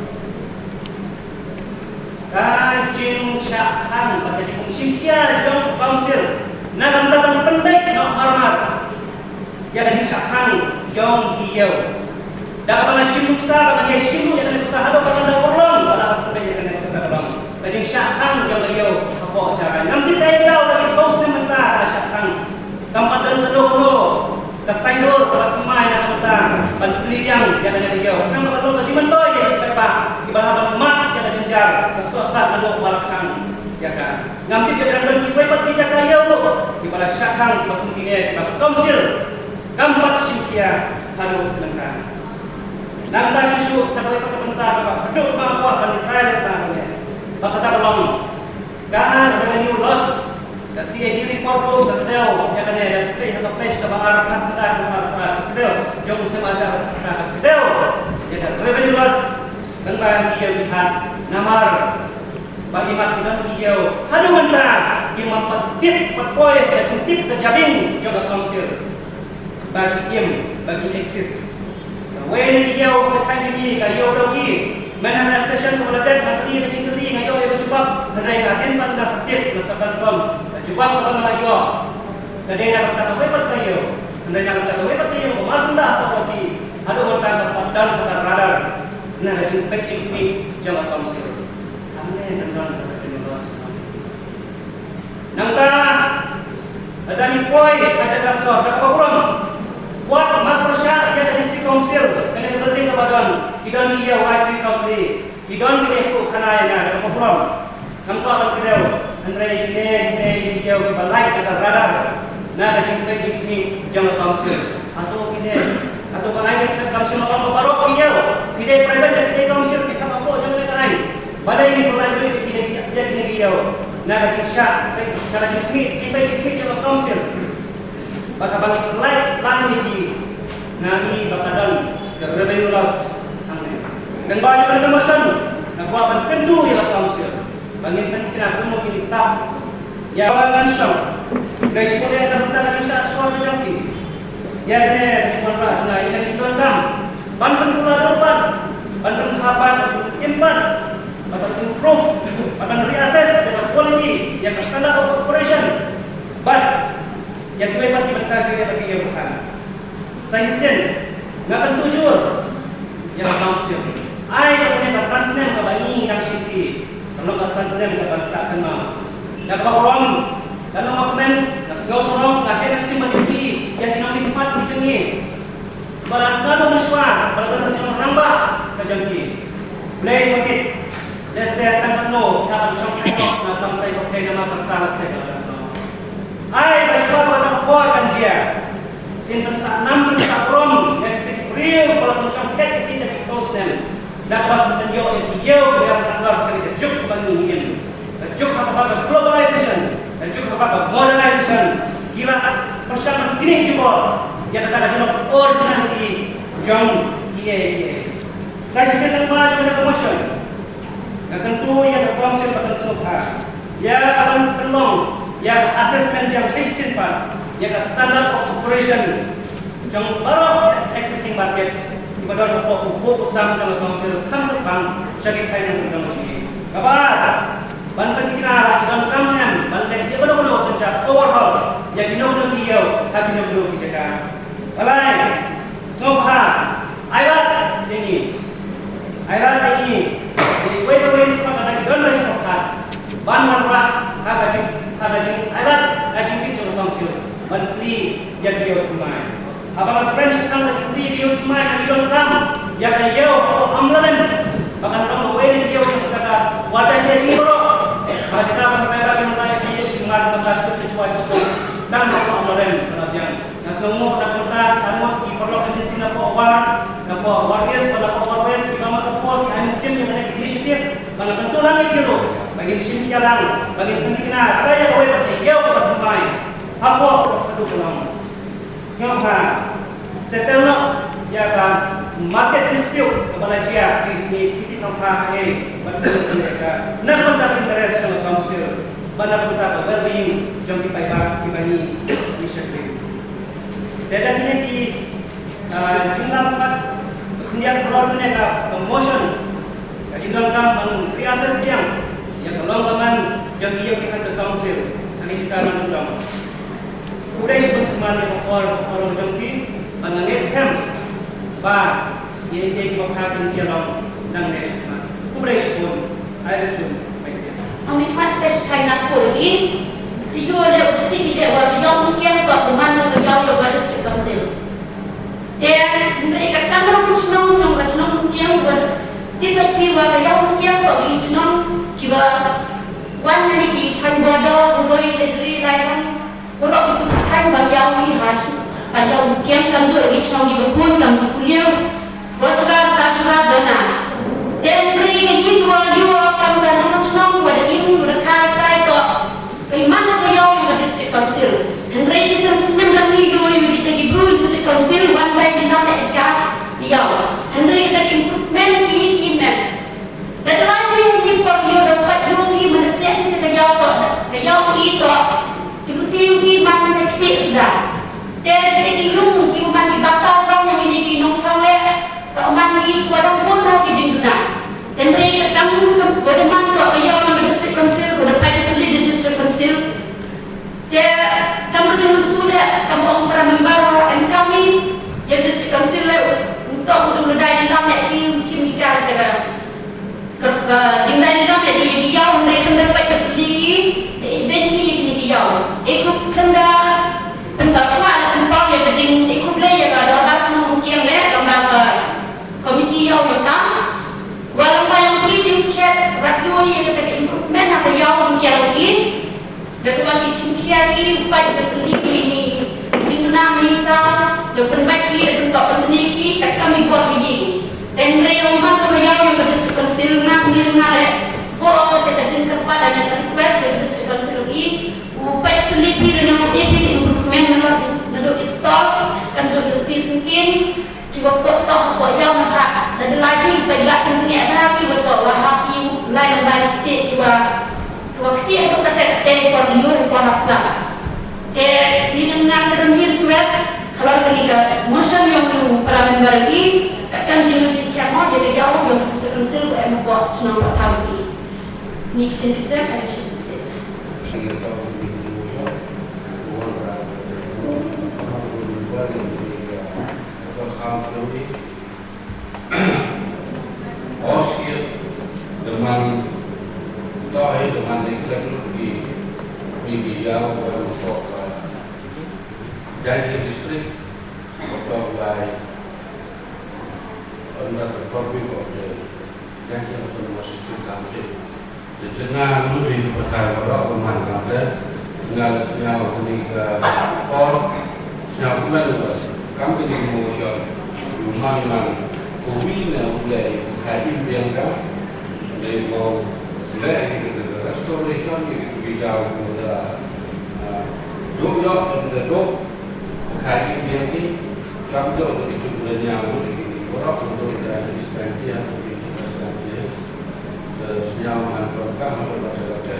Ka jingshah khang bad ka jingshim khia jong ka council na ka bynta ban pynbeit noh marmar ïa ka jingshah khang jong ki ïew. Da kaba nga shim nuksa, ba nga shim nuksa hadooh ba nga da urlong ba la pynbeit ïa kane ka long. Ka jingshah khang jong ka ïew hapoh Jarai. Ngam tip kaei daw da ki post ne mynta ka shah khang. Kam pat don kano kano ka saiñdur ka thymmai na ka bynta ban pynlong ïa kane ka ïew. Namar ka long ka jingmyntoi ïa ki paidbah kiba hap ban mad ïa ka jynjar ka sohsat nadooh ba la khang ïa ka. Ngam tip ïa ka don kiwei pat ki jaka ïew ruh. Kiwa la shah khang, kiwa kum kine, kiwa ka council kam pat shim khia hadooh mynta. Nangta shisha sa kawei pat ka bynta kaba hadooh ba kwah ban hikai na kane, ba kata ka long ka revenue loss. Ka C A G report ruh da kdew ya kane, da peit ha ka page kaba ar, kaba ar, kaba ar, kaba ar, da kdew jong u Samajar, da kdew ya ka revenue loss. Nangta ki ya ki hat namar ba i mat ki don ki yiew hadooh mynta, ki mat pat tip pat poi ka jingtip ka jabieng jong ka council ba ki im, ba ki exist. Kawei na ki yiew ka thain jong i, ka yiew dong ki. Myn ha ka session kaba la dep, nga kylli ka jingkylli, nga yoh ya ka jubab, hynrei nga hadien pat nga sa tip, nga sa confirm ka jubab kaba nga la yoh. Ka dei na kata kawei pat ka yiew, hynrei na kata kawei pat ka yiew, ka ma syndah ka ki hadooh mynta ka pat don ka radar na ka jingpeit jingkhmih jong ka council. Hangne don ka revenue loss. Nangta, lada i poi ha jaka sor, da kaba burom, wat mat pyrshah ya ka district council, kane ka building kaba don, ki don ki yiew ai ki saw tylli, ki don ki yiew khana ya nga, da kaba burom. Nangta ban kdew, hynrei kine, kine ki yiew kiba lait na ka radar na ka jingpeit jingkhmih jong ka council. Hato kine, hato ka ai ka council ma ong baroh ki yiew, ki dei private, ki dei council, ki kam hapoh jong ka ai. Balei ni pynlait dei ki dei ki, dei ki, dei ki yiew na ka jingshah, na ka jingkhmih, jingpeit jingkhmih jong ka council. Ba ka ban pynlait lang ni ki, na i ba ka don ka revenue loss hangne. Ngan ba jong ka motion, nga kwah ban kyntu ya ka council ba ngin pynkynna kumno ki tap ya ka ngan shong. Dei shibun ya ka bynta ka jingshah shuwa ka jong ki. Ya kane ka jingwanrah jong nga, i dang jingdonkam ban pynkular dur pat, ban pynhap pat, ban pynimpat, ban improve, ban reassess ya ka quality, ya ka standard of operation. Bad ya kiwei pat ki bynta kiwei pat ki ya bukan. Sa shisien, nga kyntu jur ya ka council. Ai da kane ka san snem kaba ngi dang shimti, ka long ka san snem kaban sah kynmaw. Da kaba burom, da long ka kmen, da sngew sarong, da heh mynsiem ba ki, ya ki nongmihkhmat ki jong ngi. Ba la nalo mynshuwa, ba la nalo jong rangbah ka jong ki. Blei wa kit, lehse tang katno, ka ban shong katno, na kam sai ko kei na ma kam tang sai ko katno. Ai, ba shuwa ba ka por kan jia. Tin kan sa nam tin sa burom, ya ki briew, ba la shong kat ki da ki snem. Da ka ban pynyoh ya ki yiew, ya ka ban ka juk ban ngi. Ka juk ha ka globalization, ka juk ha ka modernization, ki la pyrshang kini jubor ya kata ka jubor originality jong ki. Sa shisien nang ma jong ka motion, nga kyntu ya ka council ba kan sngewbha ya ka ban pynlong ya ka assessment ya sa shisien pat ya ka standard of operation jong baroh existing markets kiba don hapoh u, u sam jong ka council, khamtam bang sha ki thaiñ nongkyndong jong ngi. Kaba ar, ban pyntikna la ki donkam em ban leh ya kano kano ka pynjah overhaul ya kino kino ki yiew ha kino kino ki jaka. Ba lai, sngewbha, ai lad ya ngi, ai lad ya ngi, ya kiwei pa kiwei ki khon lada ki don ka jingpyrkhat ban wanrah ha ka jing, ha ka jing, ai lad ka jingkit jong ka council ban plie ya ki yiew thymmai. Haba nga kren shaphang ka jingplie ya ki yiew thymmai, nga i donkam ya ka yiew hapoh Amlarem ba kan long kawei na ki yiew jong kata ka Wajah Diaji baroh. Ba jaka ban kai ba ki yiew thymmai, ki yiew thymmai ba ka shu shu shu shu tang hapoh Amlarem ba la biang. Nga sngewnguh na ka bynta ka ngut ki paralok industry napoh War, napoh War East, napoh War West, kiba man ka por ki ai mynsiem ya kane ka initiative, ba nga kyntu lang ya ki ruh ba ngin shim khia lang, ba ngin pyntikna sa ya kawei pat ka yiew kaba thymmai hapoh ka Duklang. Sngewbha settle noh ya ka market dispute kaba la jia ha ki sngi, ki tip nongpha ha ei, bad ka na ka bynta ka interest jong ka council, bad na ka bynta ka well-being jong ki paidbah kiba ngi, ngi shakri. Te da kine ki, ah, jinglam pat, khyndiat halor kane ka motion, ka jingdonkam ban reassess biang ya ka long ka man jong ki yiew ki khan ka council ha ki jaka nongkyndong. Khublei shibun sngewbha ya ka por, ka por jong phi, bad nga ngeit skhem ba ya i, ya i kiwa pha kin jia long nangne shibun. Khublei shibun, ai leh shun, bye sir. Ong i khmat stage thai na khublei i, ki yoh leh u ti ki leh wa ka yong kiang ka kuman ka yong yoh wa district council. Te, hynrei ka tang ka chnong, nong ka chnong kiang wa, ti ba ki wa ka yong kiang ka ki chnong, ki wa wan ni ki thaiñ border, Huroi, Lejri, Lairang, Waroh ki pyrthai ba yaw i ha, ba yaw kiang kamjooh ki chnong ki bakun kam ki kuliang. Wa sra ta sra dona. Te hynrei ka ying wa yaw kam ka nongchnong wa da im wa da kai kai ko. Ka i man ka yaw ka district council. Hynrei chisem chisem da mi doi wa kita ki bru district council wan dai ki nam e ka yaw. Hynrei kita ki improvement ki ki men. Da ka lai ki ni por ki da pat yu ki man da psiah ki cha ka yaw ko, ka yaw ki ko. Ki buti ki man sa ki suda. Te ki yung ki man ki basa chong ki ni ki nongchong le. Ka man ki wa dang pun ha ki jingduna. Hynrei ka kam ka wa da man ko ka yaw man ka district council, wa da pat ka sli district council. Te kam ka jingmyntu le, kam ong para member wa em kami, ya district council le, untuk u dai di lam ya ki chim ki ka ka, ka, ka jingdai di lam ya ki, ki yaw, hynrei kham da pait ka sli ki, te i ben ki ya kini ki yaw. E kup kham da, kham da kwah le, kham pau ya ka jing, e kup le ya ka, da ba chnong kiang le, da ba ka komiti yaw ya ka. Wa lang ba yang ki jingskhet, rat doi ya ka improvement ha ka yaw kiang ki. Da ka ba ki chimkhia ki, u pait u pynli ki ni, ki jingnang ni ta, da pynbait ki, da pyntok pyntni ki, kat kam i bor ki yi. Te hynrei yong man ka yaw yong ka district council nga, ni nga le, bo te ka jingkyrpad da ka request yong ka district council ki, u pait u pynli ki, da yong ki improvement na, na do install, kan do i sngkin, Ki wa pok toh, pok yaw na ka, da da lai ki, pa i bak chin chin ya da ki, wa toh, wa ha ki, lai na lai ki te, ki wa, ki wa ki te, ka te, ka te, ki wa liu, ki wa hap sla. Te, ni nang nang ka ni request, halor ka ni ka motion yong ni para member ki, ka kan jing jing chamo, ya ka yaw, yong ka district council, wa em pok, chnong wa tham ki. Ni ki tin ki chang, I should sit. Ka kham kani, os ya, da man, toh ya, da man ni khlem lut ki, ni ki yaw, da man sok, uh, Jaintia district, da man lai, under the purview of the Jaintia Autonomous District Council. Te chynna lut i pathai waroh ka man kamte, nga la sñiaw kani ka por, sñiaw kmen wa, kam kani ka motion, u man man, ko wi na u le, ka im biang ka, le ko, le ki ka restoration, ki ka bijau, ko da, ah, duk yok, da duk, ka im biang ki, kam duk, ki duk da ñiaw, ki waroh, ko duk da, ki sñiaw ki, ki sñiaw ki. Te sñiaw man pyrkhat ha ka bata kate.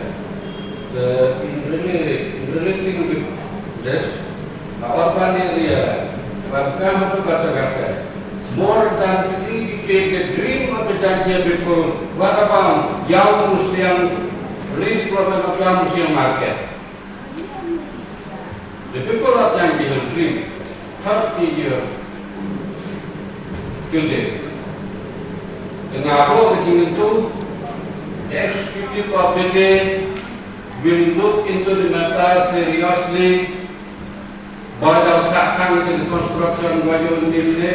Te in rela-, in relating with this, ha urban area, pyrkhat ha ka bata kate. More than three decades, the dream of the Jaintia people, what about Yaw Musiang, redevelopment of Yaw Musiang market? The people of Jaintia Hills dream thirty years till date. Te nga buh ka jingmyntu, the executive of the day will look into the matter seriously. Ba da chah khang ka construction wa yoh ynnin ne,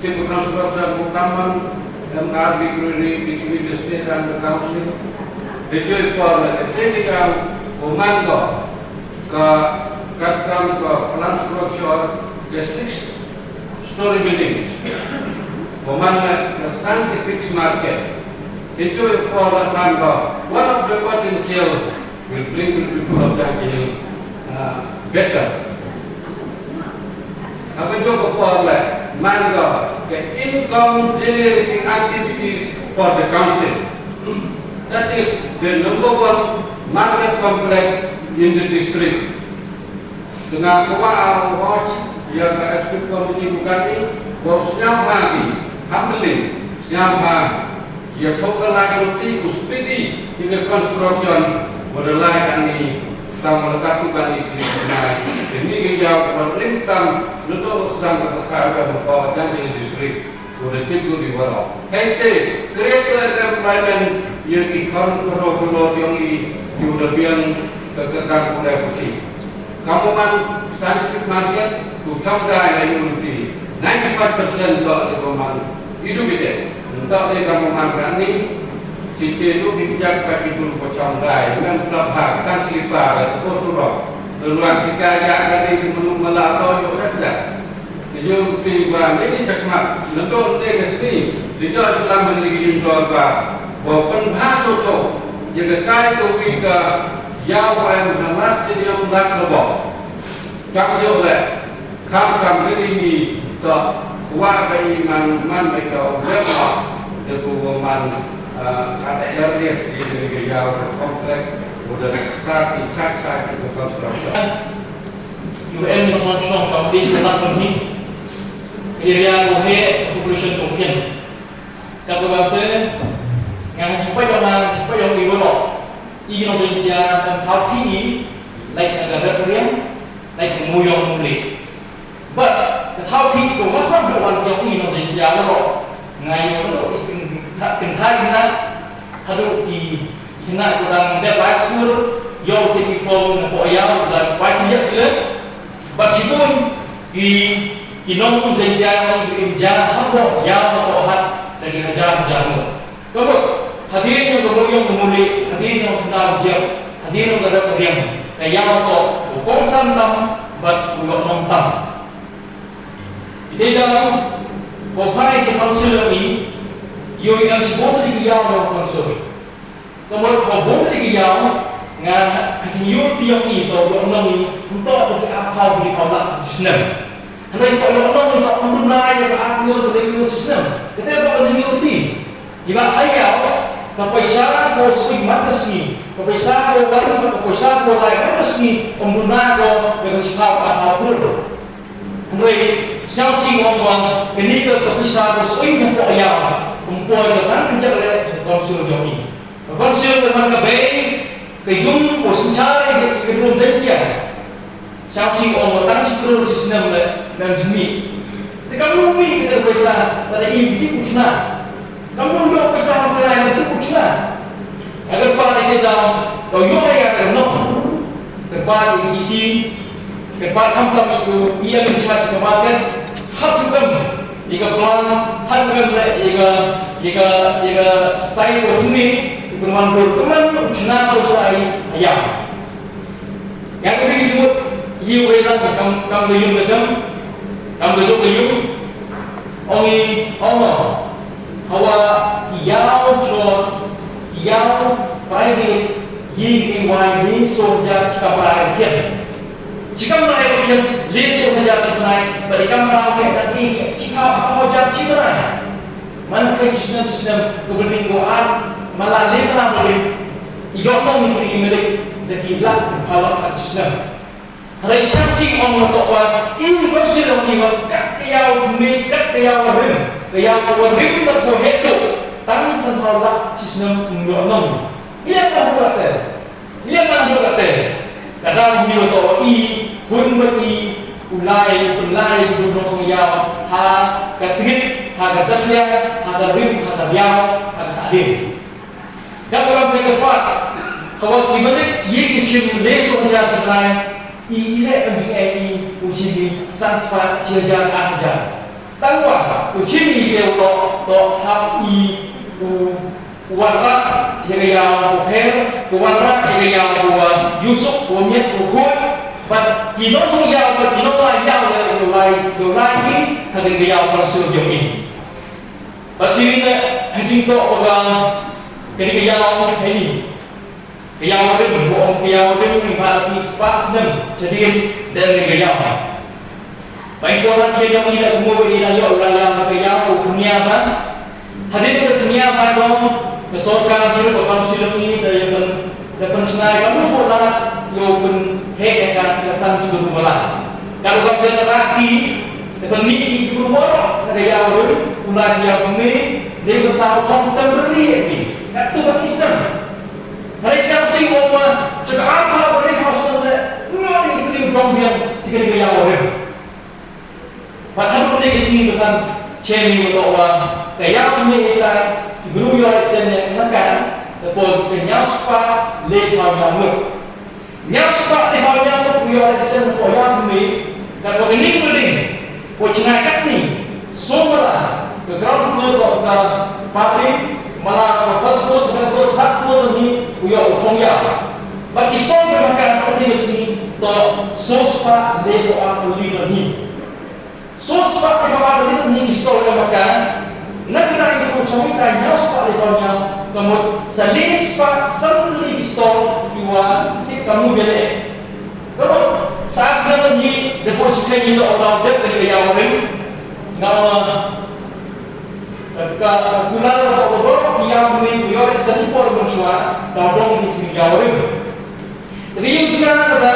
tip construction ko kammon, M R B Brewery between the state and the council. Hijrong i por la ka te ka jam ko man ko ka katkam ka plan structure ka six story buildings. Ko man la ka scientific market. Hijrong i por la man ko one of the potential will bring the people of Jaintia Hills, uh, better. Ha ka jooh ka por le, man ko ka income generating activities for the council. That is the number one market complex in the district. Te nga kwah u hoi ya ka executive committee ko kani, wow sñiawbha ki, humbling, sñiawbha ya thoh ka lai ka luti u speedy ya ka construction, wa da lai kani, tang wa da katu kani ki nai, kani ka yaw wa rim tam, na toh sdang ka kha ka ma ko Jaintia Hills District. Ko da tip ko di waroh. Hei te, create ka employment, ya ki khon khon khon yong i, ki u da biang ka, ka kam ko da ko ti. Kam u man scientific market, ko cham dai la i u ti. Ninety-five percent toh le ko man. I du bite. Toh le kam u man ka ni, chi te du ki jak ka ki du ko cham dai. Ngan sap ha, kan slipa la ko surok. Ruang sika ya ka ni menu mala to yo dak dak. Yo pi wa ni ni chakmat. Nando ne ka sini. Di do dalam ni ki jin dor ba. Wa pen ha cho cho. Ya ka kai ko wi ka ya wa em ha stadium dak lo ba. Kam yo le. Kam kam ni ni ni to. Wa ba i man man ba ka le ba. De ko wa man, ah, ada areas di ni ka ya wa complex. Wa da start in chak chak in construction. U em ni chong chong kam di sa tak ni. Area ko he population ko pian. Ka ko te nga ha sipai yong na sipai yong i woro. I no jin ya kan thau thi i, like na ka rep riang, like mu yong mu le. But ka thau thi ko ha ha do wan yong i no jin ya woro. Nga yo no i kin tha kin thai na ha do ki Kina ko dang dep high school, yow te ki form na ko yaw, da kwai ki yak le. But si pun, ki, ki nong tu jen ya, ki im ja, ha ko yaw na ko hat, da ki hajar, hajar mo. Ka mut, hadien yong ka mo yong ka mo le, hadien yong ka nong jiam, hadien yong ka dap ka diam, ka yaw ko, ko kong san tam, but ko yok nong tam. Ite daw, ko phai si council yong i, yow i dang si bom di ki yaw na council. Ka mut ko bom di ki yaw, nga ha jingyoh ti yong i to yoh nong i, nto to ki ar phaw ki phaw lak chi snem. Hynrei to yoh nong i to ym duna ya ka ar klur ki klur chi snem. Kate to ka jingyoh ti. I ba ha yaw, ka paisa ko sui man ka sngi, ka paisa ko wan, ka paisa ko lai man ka sngi, ym duna ko ya ka chi phaw ka ar phaw klur. Hynrei, sñiaw sih ong wa, kani ka, ka paisa ko sui ka ko yaw, ym poi ka tang ka jaka le, ka council yong i. Ka council ka man ka bei, ka yung ko synchar ka, ka rum Jaiñtia. Sñiaw sih ong wa tang chi klur chi snem le, mem jingmih. Te kam nu mih ka paisa, lada i ti ku chna. Kam nu yoh paisa ma ka lai na tu ku chna. Ka kyrpad i te daw, daw yoh ya ka nong. Kyrpad i ki si, kyrpad khamtam i ku, i ya in charge ka market, hap tu kam. I ka plan, han kan le, i ka, i ka, i ka style ko tuni, i ka man dur, ka man u chna ko sa i, ayam. Yang ko ding jumut, i u lang kam, kam ka yung ka sem, kam ka jok ka yung. Ong i, ong o. Hawa, ki yaw chor, ki yaw private, yi ki wai, yi so ja, chika private. Chikam na ai khian, le so hajar chiknai, bad i kam rau ke, na i chikam hajar chiknai. Man ke chisnem chisnem, ko building ko ar, mala le mala building. I yoh nong ni ki milik, da ki lak, phaw lak chisnem. Hynrei sñiaw sih ong na to wa, i ko si long i wa, kat ka yaw me, kat ka yaw rim, ka yaw wa rim da ko hetu, tang san phaw lak chisnem, ym yoh nong. Iya ka huwa te. Ïa man yu kate, ka dang hi wa to i, hun wa i, u lai, u pynlai, u nong song yaw, ha ka tngit, ha ka jakhlia, ha ka rim, ha ka biaw, ha ka adin. Ka program te ka pat, ka wa ki manik, ye ki chim le song ya chim lai, i le M G A i, u chim i, san spah, chi hajar, ar hajar. Tang wa, u chim i ke u to, to, ha i, u, Warrah, ya ka yaw ko pher, ko warrah, ya ka yaw ko wa yusuk, ko miat, ko khut, bad ki nong song yaw, bad ki nong lai yaw, ya ka lai, ya ka lai hi, ka ding ka yaw ka sur jong i. Bad si ni, ha jingtoh ko ka, ka ding ka yaw, ha ni. Ka yaw rim, ko ong ka yaw rim, ni ba ki spah snem, chadien, dang ka yaw. Ba i ko rat khie jong i da kumno ba i da yoh la ya ka ya ko khñia ba. Hadien ka khñia ba dong ka sorkar chirup ka council i da ya pyn, da pynchna ka mut ko la yoh pynheh ya ka chi ka san chi ka bala. Ka rukom ka rat ki da pynmih ki bru wa na ka ya ru u la chi ya pynmih de ko ta ko chong temporary ya ki. Ka tu ka isem. Hynrei sñiaw sih ong wa cha ka ar phaw ka ri phaw snem le ngi i pli u dong biang chi ka ri ka ya rim. Bad hadooh kini ki sngi ka kan chem i wa toh wa ka yaw kini i tai, ki bru yoh election ne na kan, da poi ka ñiaw spah le phaw ñiaw ngut. Ñiaw spah le phaw ñiaw ngut u yoh election ko yaw kini, katwa kini ka building, ko chna katni, soo mala, ka ground floor ko ka public, mala ka first floor, second floor, third floor ni u yoh u chong yaw. Bad ki stall ka maka ha kani ka sngi toh soo spah le phaw ar tylli ni. Soo spah le phaw ar tylli ni ki stall ka maka. Na kata ka sngi toh chong i ta ynñiaw spah le phaw ynñiaw, ka mut sa le spah san tylli ki stall kiwa tip kamnu biang eh. Ka mut sa snem ni da poi sdang ni toh u daw dep kani ka Yaw Rim. Nga ong, ka, ka kular ka toh ka bor ki yaw ni u yoh sa ni por mynchwa, daw dong ni sngi Yaw Rim. Te ka yong jia ka da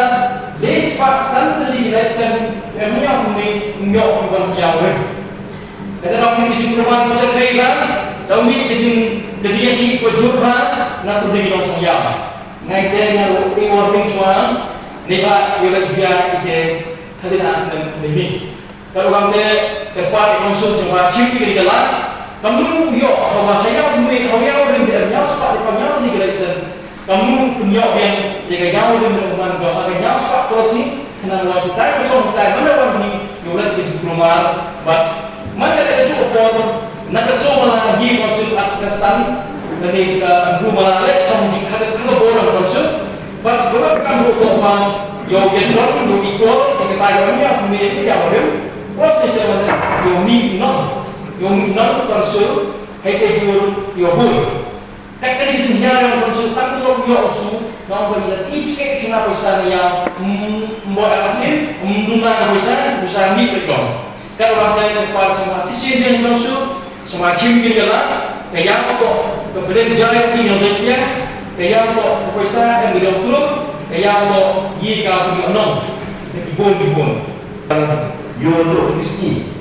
le spah san tylli, le san, em yaw ni u yoh ki wan Yaw Rim. Kata daw ni ki jingkulmar ko chakri ba, daw ni ki jing, ki jingyakhih ko jur ba, na tu dei ki nongchong yaw. Ngai te nga ruh i warning chwa, ni ba yow la jia i ke, kali na snem ni ni. Ka ruh kamte, ka part i council chwa, chim ki ka la, kamnu yoh, hawa ha Yaw Rim, ha Yaw Rim de, Yaw spah de, kam Yaw ni ka license. Kamnu pynyoh biang ya ka Yaw Rim na u man ko ha ka ynñiaw spah crossing, khnang wa kitai ka chong kitai man da wan ni, yow lait ka jingkulmar, bad man ka ka jingkupor, na ka soo mala hi council at ka san, ka ni ka du mala le chong jing ha ka, ha ka bor ka council, bad ka wa kam du ko ma, yow ya don, yow equal, ya ka tai ka nia, kami ya ka Yaw Rim, cross ni ka man, yow mi non, yow mi non council, hai ka dur, yow bur. Kat kani ka jinghiar yong council, tang ka long yoh u su, nong ba ila i chike chuna poisa na ya, mm, mbo ya hin, mm, duna ka poisa, poisa ni pe kong. Kat orang kaya ka pa sama, si si yong council, sama chim ki yala, ka ya ko, ka beden jaya ki yong jaya, ka ya ko, ka poisa, em bidong tulung, ka ya ko, yi ka pi yong nong, ka kibon, kibon. Yo lo di sini.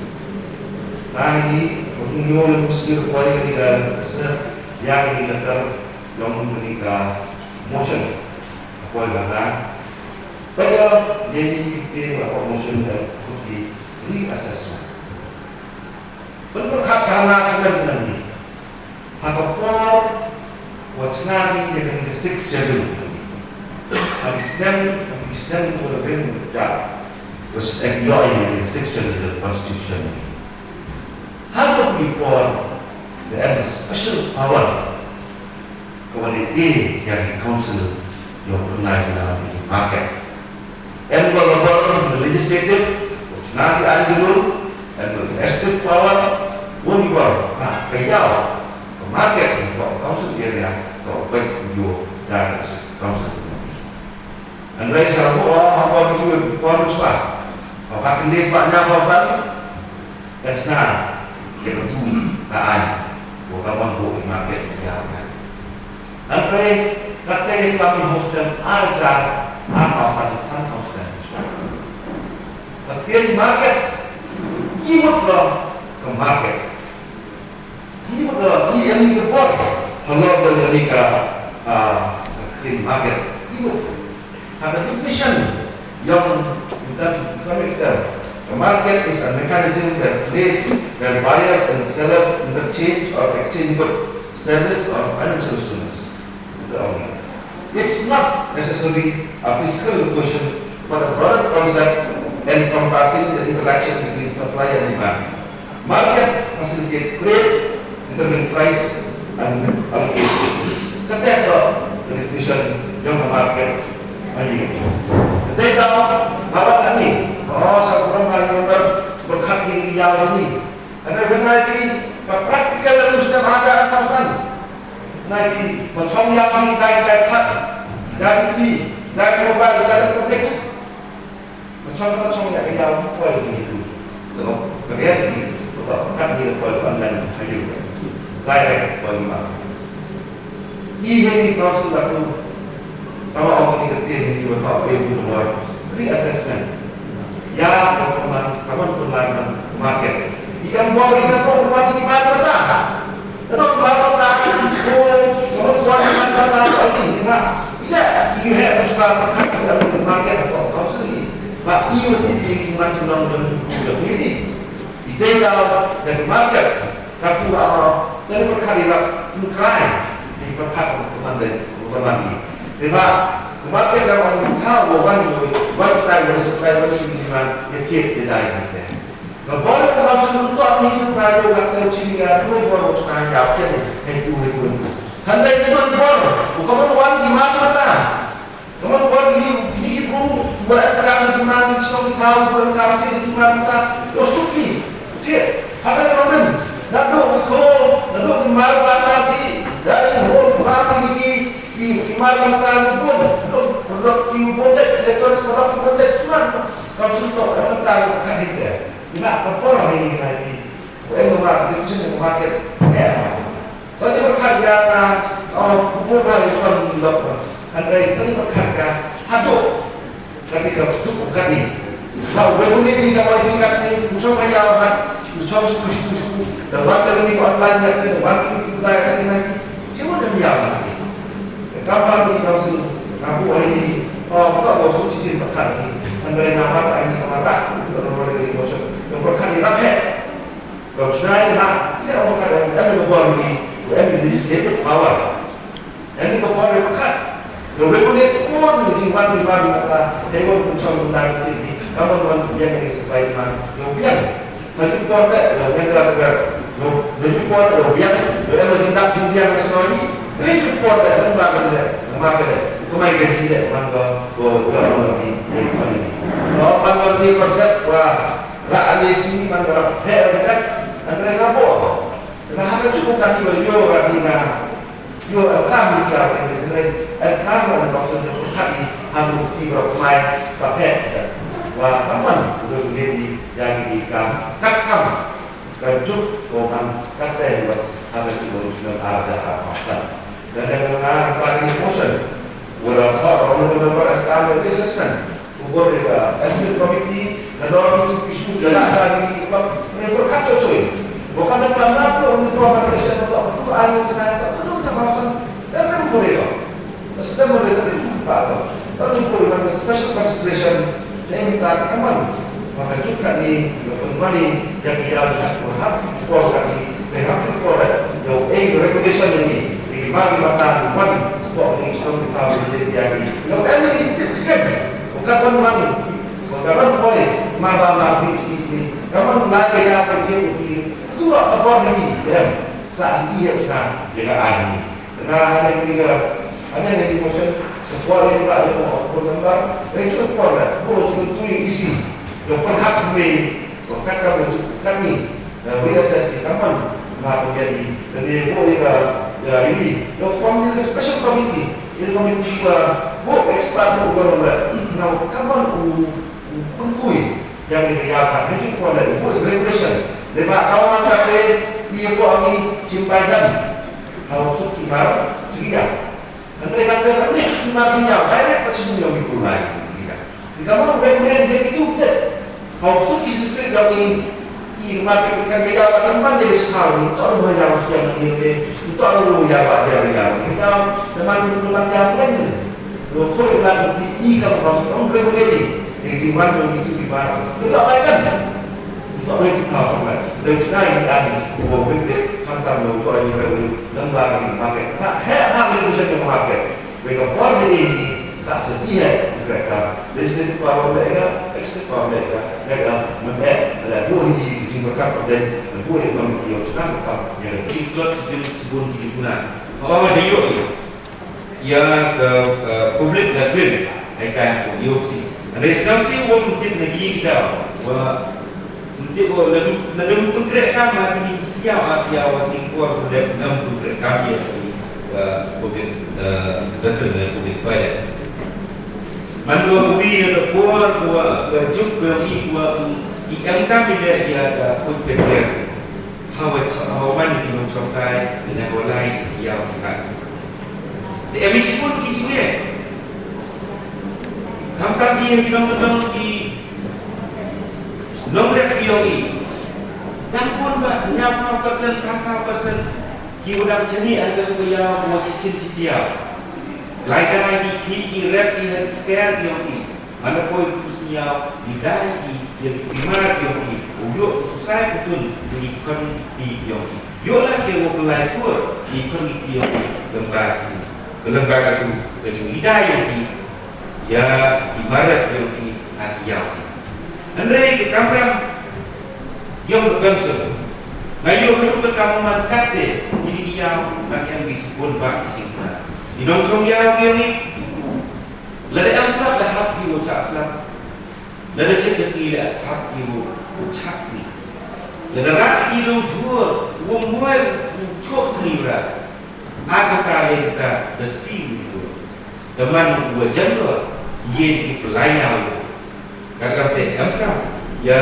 Tang di, ko yo lo di sini, ko ya di ka, sa, ya di ka, yong kani ka motion. Apoi ka na. Pynyoh, ye ni te wa ko motion da could be reassessment. Pynpyrkhat ka na snem snem ni. Ha ka por wa chna ni ya kani ka Sixth Schedule. Ha ki snem, ha ki snem ko la ring ja. Was ek yo ya ka Sixth Schedule Constitution. Ha ka por da em special power. Ka wan e ya ki council yow pynlai na ki market. Em ko la bor legislative, na ki ain ki rule, em ko executive power, won i bor, ha, ka yaw, ka market, ka council area, ka wan yow da ka council. Hynrei sa ko, ha, ha, ko, ko, ko, ko, ko, ko, ko, ko, ko, ko, Ka chna, ya ka tu, ka ain, wa ka wan ko i market ya ka. Hynrei, katte ya ka mi hostel, ar hajar, ar thousand, san thousand. Ka ktien market, i mut ka, ka market. I mut ka, i em ni ka por, halor da ni ka, ah, ka ktien market. I mut. Ha ka definition, yong in terms of economics term, a market is a mechanism that place where buyers and sellers interchange or exchange goods, service or financial instruments. Ito ang. It's not necessarily a physical location, but a broader concept encompassing the interaction between supply and demand. Market facilitate trade, determine price and allocate resources. Kata ka definition yong ka market. Ayo. Kata ka, bawa kami, oh, sa program hari ni ber-, berkat ni yaw ni. Ada benar di, ka practical lalu sudah ada atasan. Nai di, macam yaw ni, dai, dai kat, dai di, dai mobile, dai complex. Machong, machong ya ka yaw poi ni tu. Tengok, ka reality, ko tak kat ni poi online, ayo. Direct poi ni ma. I he ni council la tu. Tama ong ni ka tin ni wa tak, we bu wa. Reassessment. Ya, ka man, ka man pun lai man market. I am bor i na ko, wa ni man mata. Ano, market na, ko, ano, kuwan, market na, ano, hindi na. Iya, you have to start market, ano, market, ano, council ni. Ba, iyo, hindi, hindi, hindi, hindi, hindi, hindi. Ite daw, dari market, kapu, ano, dari perkara, mukrai, di perkara, teman dari, teman ni. Diba, market daw, ano, tau, wan, wan, tayo, supply, wan, demand, ya, kit, ya, dai, ya, kit. Ka bor ka bang sum tu ni tu ka yo ka tu chini ka tu bor ka ya ke he tu he tu. Hynrei tu bor, u ka bor wan demand mata. Wa em kam ki man ki song ki thaw, wa em kam ki man ki ta, wa suk ki. Ti, ha ka problem. Nadooh ki kho, nadooh ki mar ba mar ki, da ki hol ba ki ki, ki, ki mar ki ta ki bun, nadooh product ki bun de, electronics product ki bun de, ki man. Kam suk to, em ta ka hit de. Ni ma ka por ha ni ha ni. Wa em ba ki, ki market, em ba. Tang ni pyrkhat ya nga, oh, ku pun ba ya pun lok ba. Hynrei tang ni pyrkhat ya, hadooh kati ka juk katni. Hau, wei pun ni ka wan ni katni, ku chong ya wan, ku chong sku, sku, sku. Da wan ka ni online ya, da wan ki online ya, da ni. Chi wan da ya wan. Ka wan ni ka su, ka bu ai ni, oh, ka bu su chi sin pyrkhat ni. Hynrei nga wan ai ni ka wan ba, ka wan ni ko chong. Ka pyrkhat ni rap he. Ka chna i ma, ine ong ka em ka bor ni, em ni legislative power. Em ni ka bor ni ka. Ka regulate ko ni jingwan ni wan ka, te wan kun chong na ni ti, ka wan wan ku yang ni sepai man, yo biang. Ka ju por ka, yo biang ka ka, yo, yo ju por, yo biang, yo em ni dap jing biang na soi ni, yo ju por ka, em ba ka le, ma ka le, ko mai ka ji le, man ko, ko, ko, ko, ni, ni, ko ni. Ko, man, man ni konsep, wa, Ra ani sini man ra he ra, an re ka bo. Na ha ka chu ka ni ba yo ra ni na. Yo a kam ni ka re ni re. A kam ni ka sen ka ni ha mu ti ba mai ba he. Wa ka man ko ni ni ya ni ka. Ka kam. Ka chu ko man ka te ni ba ha ka chu ko ni na a da a ka. Dan da ka ba ni motion. Wa ra ka ro ni ba ka kam ni assessment. Ubor ida, estimate committee, na dor ni tu issues, na la sa ni tu, ni berkat cocoy. Bukan na plan na tu, ni tu amal session tu, tu ani sana tu, tu tu amal san, dan ni boleh tu. Mesti dan boleh tu, pa tu. Tapi boleh na special consideration, ni minta aman. Maka juga ni, ni pun mani, jadi ya, berhak, bukan ni, berhak, bukan, yo, eh, regulation ni, ni, mari mata, man, sebab ni, Islam kita, jadi, jadi. Yo, em ni, Ka wan wan, ka wan poi, ma ba ma bi chi chi. Ka wan la ka ya ka chi ki. Tu la ka por ni, em. Sa si ya sa, ya ka ai ni. Na ha ni ka, ha ni ni mo chen, sa por ni ba ni mo ko nang ba. Ai chu por la, ko chi tu ni isi. Yo por hak me, ko kat ka mo chu kat ni. Reassess i kaman, ma ko ya di, ka di bo i ka, ya ini, yo form ni special committee, ini committee ka bo expert ko ko na, na kaman u, u pengkui, yang ni ya ka, ni ko na bo regulation, de ba kawan ka de, i ko ami chimpai dan, hau suk ki mar, chia. Hynrei kata, hynrei ki mar chi yaw, direct pa chi yong i kulai. Di ka mo, wei, wei, ye ki tu je. Hau su ki district yong i, i mar ki kan ka yaw, kan man de sukar, ni to lo yaw siang ni, ni to lo yaw, yaw, yaw. Ni ka, ni man, ni man yaw, ni. Lo ko i lan di i ka mo, so, wei, wei, wei. Ni di man, ni tu di mar. Ni ka bai kan. Ni ka bai ki ka, so, wei. Ni chna i ani, ko, wei, wei, kan tam lo, to, ni, wei, wei. Lamba ka ni market. Na, he, ha, ni busa ka market. Wei ka por ni ni, sa sa di he, ni krek ka. Legislative power le ka, executive power le ka. Le ka, man he, le bu hi di, di jing berkat problem, le bu hi di committee of senang ka, ya le. Ki klot si jing si bun ki jing guna. Hawa ma de yo i. Ya ka, ka public la klim, ai ka ko yo si. Ande senang si won tip na ki kita. Wa Nti ko, la du, la du tu krek kam ha ki ni siaw, ha ki awa ki por, ku dep nam tu krek kam ya ki, eh, covid, eh, betul na covid pada. Man ko ku wi na ka por, ku wa, ka juk ko i, ku wa, i em kam i le ya ka covid ka dia. Hawa cha, hawa man ki nong chong kai, na ko lai cha ya ka. Te em i sipun ki chinge. Kam kam ki ya ki nong nong ki Nongrep ki yong i. Dang bun ba, ñiaw phaw percent, phaw phaw percent. Ki wa dang chani ar ka wa yaw, wa chisin chitiaw. Lai dai ki, ki, ki rep ki, ha ki per ki yong i. Mana poi ku sñiaw, ki dai ki, ki, ki mar ki yong i. U yoh ku sai ku tun, ki khon ki yong i. Yoh la ki wa ku lai skur, ki khon ki yong i. Lem ba ki tu, lem ba ki tu, ka jingidai yong i. Ya, ki mar rep yong i, ha ki yaw. Hynrei ki kamram yong ka council. Nga yoh ka rukom ka man katte, ini ki yaw, nang em ki sibun ba ki jingkuna. Ki nongchong yaw ki yong i. Lada em srap da hap ki wa chah slam. Lada chet ka sngi la hap ki u chah sngi. Lada rah ki lu jhur, u moi u chok sngi bra. A kata le kata da sti u jhur. Da man u wa jan ro, ye ki pelaya u. Ka kam te em ka, ya,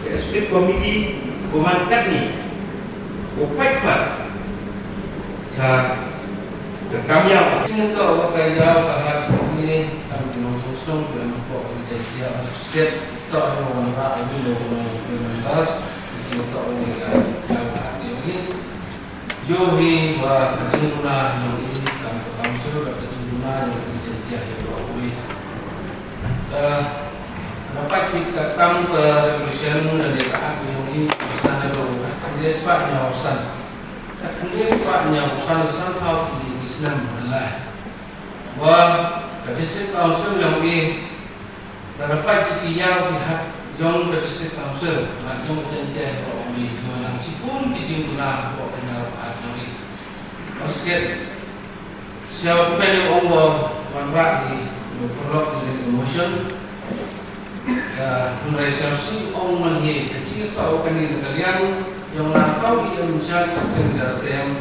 executive committee, ko man kat ni. Ko pait man. Cha, ka kam ya. Sien to wa ka ya ka hat ni, kam ki nong song song, ko em ko ni je ya, state to ni wan ka, ni lo ko ni member, sien to ni ya, ya ka hat ni. Yow hi wa ka jingduna yong i kam ka council, ka jingduna yong i Jaiñtia hi wa wi. Ka, ka pat ki ka kam ka resolution na de ka act yong i, sa na do ka khynde spah ñiaw san. Ka khynde spah ñiaw san, san phaw ki, ki snem lai. Wa ka district council yong i, da dapat chi ki yaw ki hat yong ka district council, ngat yong ka Jaiñtia hi wa wi, yow nang chibun ki jingduna wa ka yaw hat yong i. Basket, siaw peli ong wa wanrah ni, yow paralok ni, ni motion. Ka hynrei siaw si ong man hi, ka jingtoh kani na ka liang yong na kaw i in charge ka ni da tem.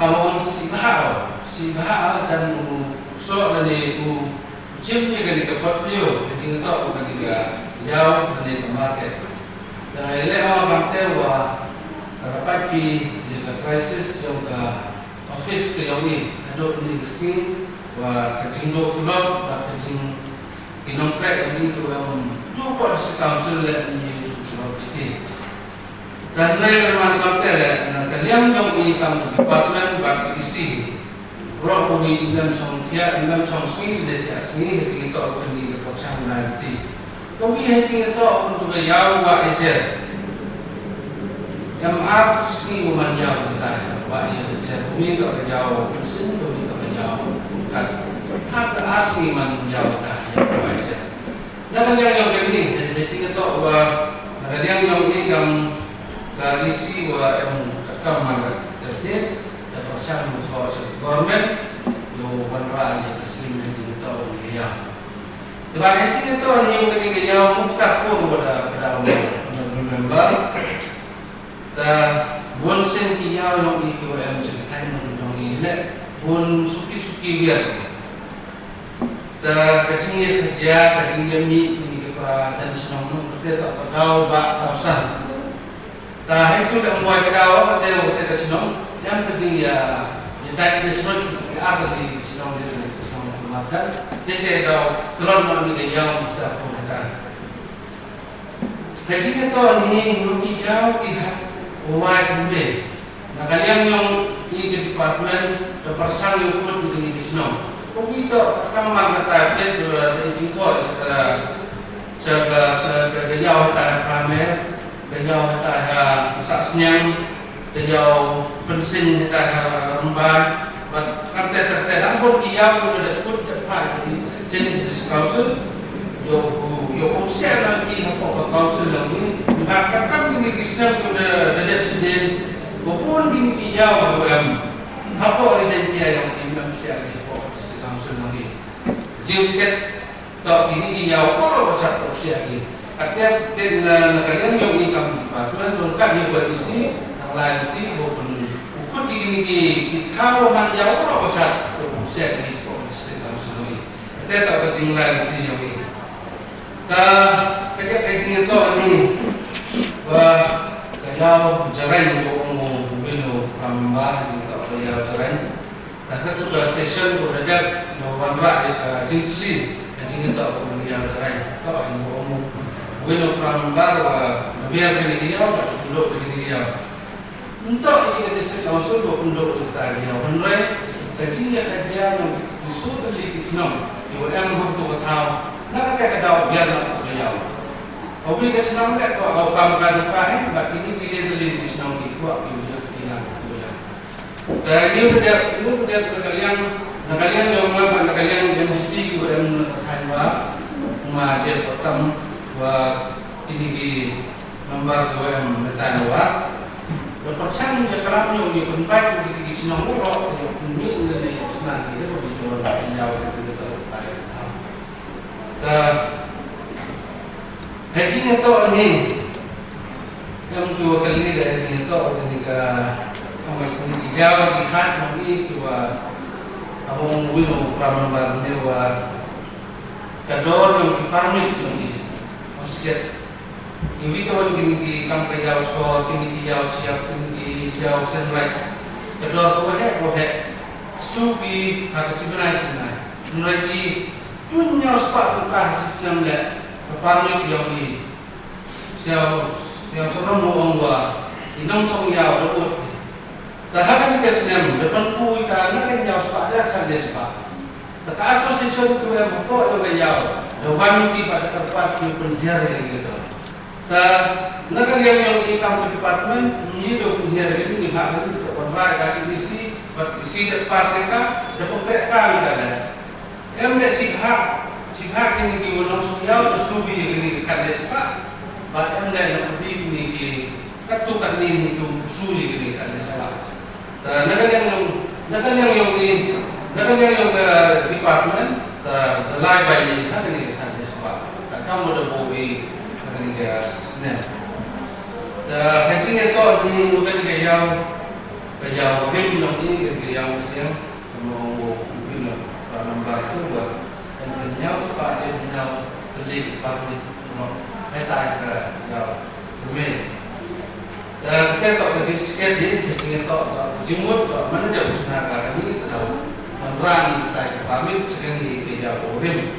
Ka ong si bha, si bha jan u so da ni u Jim ni kani ka portfolio, ka jingtoh kani ka yaw, kani ka market. Da i le wa kam te wa, ka dapat pi ni ka crisis yong ka office ka yong i, ka dok ni ka sngi, wa ka jingdok tulop, wa ka jing ki nongtrei yong i, ka wa em du ko da si council le ni u tulop iti. Ka nai ka man kam te le, na ka liang yong i kam department wa ka E C. Bro ko wi i lam chong thiah, i lam chong sngi, le thiah sngi, le ti to ko ni le ko chang nai ti. Ko wi he ti to ko tu ka yaw wa e je. Em ar sngi ko man yaw ta, wa e je. Ko wi to ka yaw, ko sin ko wi to ka yaw. Ka, ka ar sngi man yaw ta, yaw wa e je. Na ka liang yong kani, he, he ti ka toh wa, na ka liang yong i kam ka E C wa em ka kam man ka tertib, da pyrchang mo ko cha government, yow wanrah ya ka scheme he ti ka toh wa ya. Te ba he ti ka toh ni yong kani ka yaw mo ka ko wa da, da, da, member. Ta bun sien ki yaw yong i ki wa em cha ka thaiñ yong i le, bun suki suki wiar. Ta ka jingyakhajia, ka jingyamih, ni ka para jan chnong nong, ka te ta ka daw ba daw san. Ta hei tu le mo ka daw, ka te ka te ka chnong, yam ka jingya, ya dai ka chnong, ya ar ka di chnong, ya chnong, ya chnong, ya chnong, ya chnong, ya te daw, tlon nong ni ka yaw, mesti ko na ka. Ka jingtoh ni, ngi ki yaw ki hat, wa wai khynde. Na ka liang yong i ka department, da pyrchang yow kut i ka ni ka chnong. Ko wi toh, kam man ka ta, te, da i jingthoh, sa ka, sa ka, sa ka, ka yaw ta ha Pramer, ka yaw ta ha Sahsniang, Te yaw pynsin hi ta ha Rymbai, bad kate kate lang bun ki yaw ko da kut da pha i jin i district council. Yow, yow um sia na ki hapoh ka council lang ni. Bad katam kini ki snem ko da, da dep sdien. Ko bun kini ki yaw ko em hapoh ri Jaiñtia yong i, em sia ki hapoh district council lang ni. Jingsiat Toh kini ki yaw ko ro bachat ko sia ki. Katæ te na, na ka liang yong i kam ki pa, tu na dong kat ni ko isi, nang lai ti ko pun. U kut kini ki, ki thaw man yaw ko ro bachat ko sia ki ko sia kam soi. Katæ toh ka jinglai ti yong i. Ta, katæ ka jingtoh ni, wa ka yaw Jarain ko ong u Wino Prambah, jingtoh ka yaw Jarain. Ta katu ka session ko da dep, no, wanrah ya ka jingkylli, ka jingtoh ko ni yaw Jarain. Toh hi ko ong u Wino Prambah wa da biar kini ki yaw, pyndoh kini ki yaw. Ymtoh i ka district council ko pyndoh i ka yaw. Hynrei ka jingyakhajia nong ki su tylli ki chnong, ki wa em hangtu ka thaw, na katæ ka daw biar na ka yaw. Hawi ka chnong le ko, haw kam ka duka hi, bad kini ki le tylli ki chnong ki kwah ki wa ya ki yaw, ki wa ya. Te yow pdep, yow pdep na ka liang, na ka liang yong nga, na ka liang yong M D C ki wa em na ka thaiñ wa, ma Jeff Patam wa kini ki member ki wa em na thaiñ wa. Wa pyrchang ya ka lam yong ki pynbait ki ki chnong wa ro, ki ni ni ni chnong ki de ko ki wa ya wa ki de ko. Ka, hei jingtoh ni, em tu kali da hei jingtoh ni ka, kamai ni ki yaw ki hat nong i tu wa, abang wino pram ba ni wa, ka dor nong ki permit nong i, masjid. Iwi tu wan kini ki kam ka yaw chor, kini ki yaw chiap, kini ki yaw senrai. Ka dor ko he, ko he. Su ki ha ka chibenai chibenai. Nrai i, tun yaw spah tun ka ha chi snem le, ka permit yaw i. Siaw, siaw sarom mo ong wa, i nongchong yaw da ut. Te ha kani ka snem, da pynku i ka na ka yaw spah ya khatle spah. Te ka association ko em hapoh yong ka yaw, da wan ki pat da kyrpad ki pynhiar ya ki ka. Te na ka liang yong i kam ka department, ni da pynhiar ya ki, ni ha kani ka pynrai ka C D C, pat C D C da pass ya ka, da pynkreh ka ni ka le. Em ne sibha, sibha kini ki wa nongchong yaw, da su bi ya kini ki khatle spah, pat em ne na pynbi kini ki Kattu katni ni tu su ni kini ka list wa. Ta na ka liang yong, na ka liang yong ni, na ka liang yong ka department, ta da lai bai ni ha kini ka list wa. Ta kam mo da bo i ha kini ka snem. Ta ha kini ka to ni u kani ka yaw, ka yaw rim yong ni, ka yaw siang, ka mo u rim yong, ka number two wa. Kan ka yaw spah, ka yaw tylli department, no. Hai ta ka yaw. Amen. Te, te toh ka jingsiat di, te toh, toh, jingmut, toh, man da u chna ka ni, te toh, man ra ni, tai ka permit, chna ni, te ya ko rim.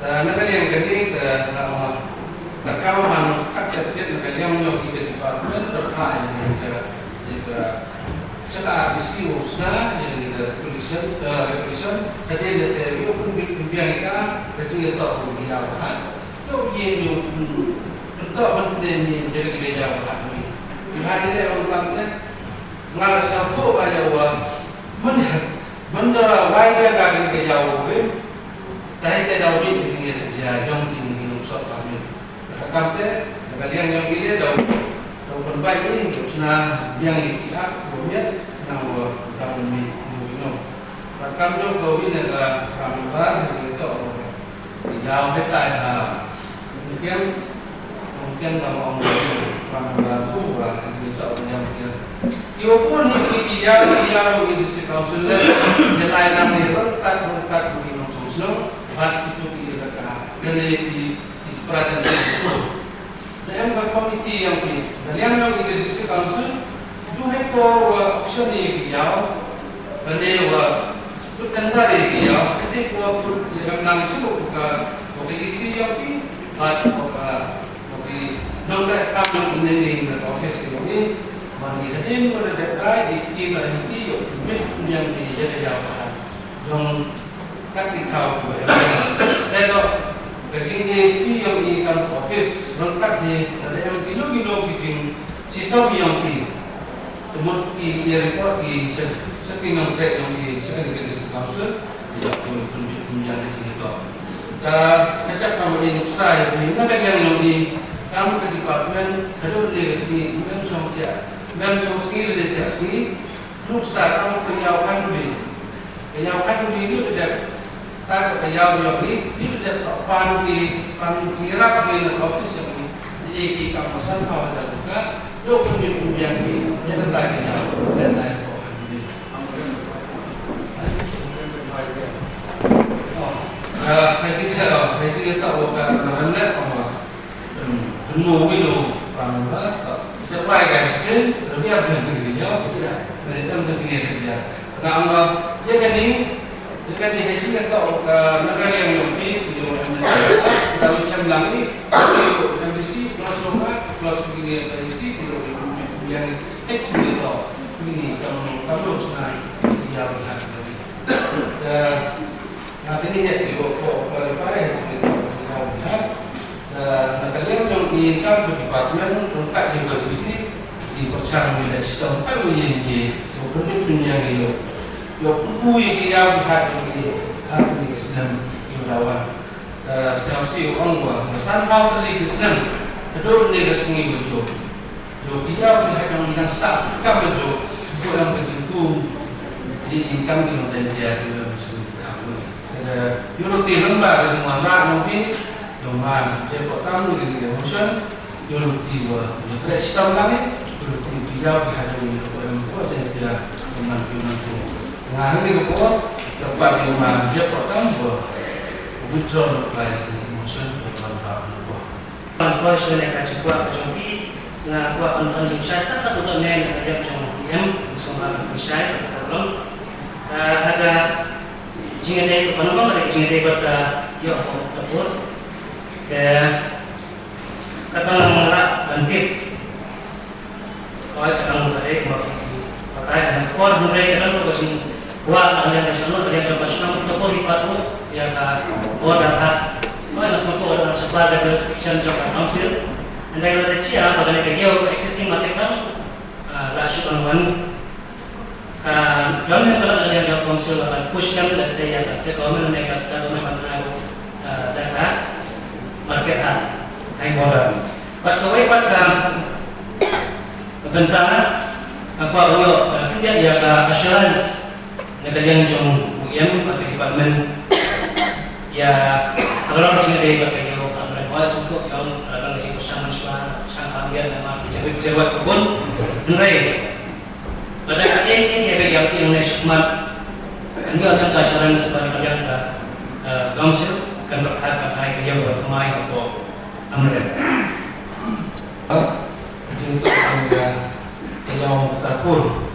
Te, na ka liang ka ni, te, na, na ka man, kat chap chap, na ka liang nyok ki ka department, te, ka, ni, te, ni, te, chaka R D C u chna, ni, ni, te, regulation, te, regulation, ka ni, ni, te, yo, pun bi, pun biang ka, ka jing toh, pun biang ka. Yow ye yow, hmm, toh man pynne ni, jari ki beja wa hat ni. Ki hat ni le ong kam te, nga la sa ko ba ya wa, man, man da wai da ka ni ka ya wa we, tai te da wi ni ni ya yong ki ni ni sot ba ni. Ka kam te, ka liang yong ki le da, da pynbai ni, da chna yang ni ki ak, ko miet, nang wa, da ni ni no. Ka kam jong ko wi ne ka, ka member ni to. Yaw he tai ha. Mungkin, mungkin ka mo, ka mo tu wa ni to yang mungkin. Yo pun ni ki yaw, yaw ni district council le, ni lai nang ni rengkat, rengkat ni nong song song, bat itu ki ka ka. Ni ki, ki perhatian itu. Da em ka committee yong ki, da liang yong ki ka district council, du hei por wa auction ni ki yaw, da ne wa put tender ni ki yaw, hei por put ya ram nang chu ka, wa ka E C yong ki, bat wa ka, wa ki nong ka kam yong ki ne ni na office yong ki, man ki hadin wa da dep rai, i ki ma da ki yo, mit yong ki ya da yaw ka. Yong kat ki thaw ko em. Te to, ka jing e ki yong i kam office, yong kat hi, na da em kilo kilo ki jing, chitom yong ki. Te mut ki, i report ki, sa, sa ki nong te yong ki, sa ki, ki, ki council, ya ko pun bi pun yang ki jing to. Ta, ka chap kam i nuksa ya ki, na ka yang yong i, kam ka department, ka do ni ka sngi, mem chong sia, mem chong sngi le sia sngi, Nuksa kam ka yaw khanduli. Ka yaw khanduli ni da dep. Ta ka yaw yaw ni, ni da dep ka pan ki, pan ki rap ki na office yong ni. Ni ki kam masan pa wajar ka. Yo pun ni pun yang ni, ya da ta ki yaw. Ya da ta ko khanduli. Oh. Ah, hai ti ka, hai ti ka sa wa ka na ran le, oh. Mo wi no, pam ba, ya wai ka sin, ya pun ni ya, ya, ni tam ka jingeh ka ya. Na ma, ya ka ni, ya ka ni, hei jingeh to, ka, na ka yang no pi, ni mo em na, ta wi chem lang ni, M D C, plus no ka, plus ni ka isi, ni mo yang ni, hei jingeh to, ni kam no, kam no sa, ya, ya, ya. Na, kini heh ki ko, ko, ko, ko, heh ki ko, ko, ko, ko, na ka liang yong i kam ko department, ko ka i ko isi, i ko chang mi le stom ka lo ye ye, so ko ni pun yang yo. Yo ku ye ki ya ki hat yo ki, hat ni ki snem yo dawa. Snem si yo ong wa, na san ha ka li ki snem, ka do ni ka sngi yo. Yo ki ya ki hat yong i nang sa, ka ba jo, ko yang ka jingku, di i kam ki yong den ya ki yong ka jingku. Yooluti lem ba ka jingwan rah yong phi, yong ma Jepok Tam, ni ka jingmotion, yooluti wa, yow trei chitom lang i, yooluti phi yaw ki ha jong i, ko em ko, te phi ya, man phi man phi. Nga ni ka por, ka pa yong ma Jepok Tam wa, withdraw na ka jingmotion, ka pa ka por. Pan ko sdang ka jingkwah ka jong phi, nga kwah pan pan jingshai stad ka tu ne na ka jong phi em, song ha ka shai ka ta long. Ah, ha ka jingade, ka pan ko ka jingade ka ta yoh ko ta por. Ka, ka ta lang la ban tip. Oi, ka dang ka dei, ka batai, ka dang por, hynrei ka dang ka jingkwah, ka dang ka jingkwah, ka dang ka jingkwah, ka dang ka jingkwah, ya ka order ka. Oi, na sngewthuh order ka, sa ka jurisdiction jong ka council. Hynrei lada chi, ah, ba ka ne ka yoh existing market ka, ah, la shu ban wan. Ka, don ne ka la ka jong council la ban push kam, let's say, ya ka state government, ne ka state government ban ai, ah, da ka market ha, high border. Bad kawei pat ka, Bynta, ka kwah u yoh, eh, khyndiat ya ka assurance na ka liang jong u E M bad ka department. Ya, ka long jingdei bad ka yoh, ka long, oi, sngewthuh yong, ka long ka jingpyrshang mynshuwa, chang ka biang, na ma, ka jingwit, jingwit ka bun. Hynrei, lada ka e, e, e, e, yang, yang ne shakmat. Kan yoh, yang ka assurance bad ka liang ka, eh, council, kan pyrkhat, kan ai, ka yoh, ka mai, ka po. Amrem. Ka jingtoh ka ya, ka yaw ka tapur.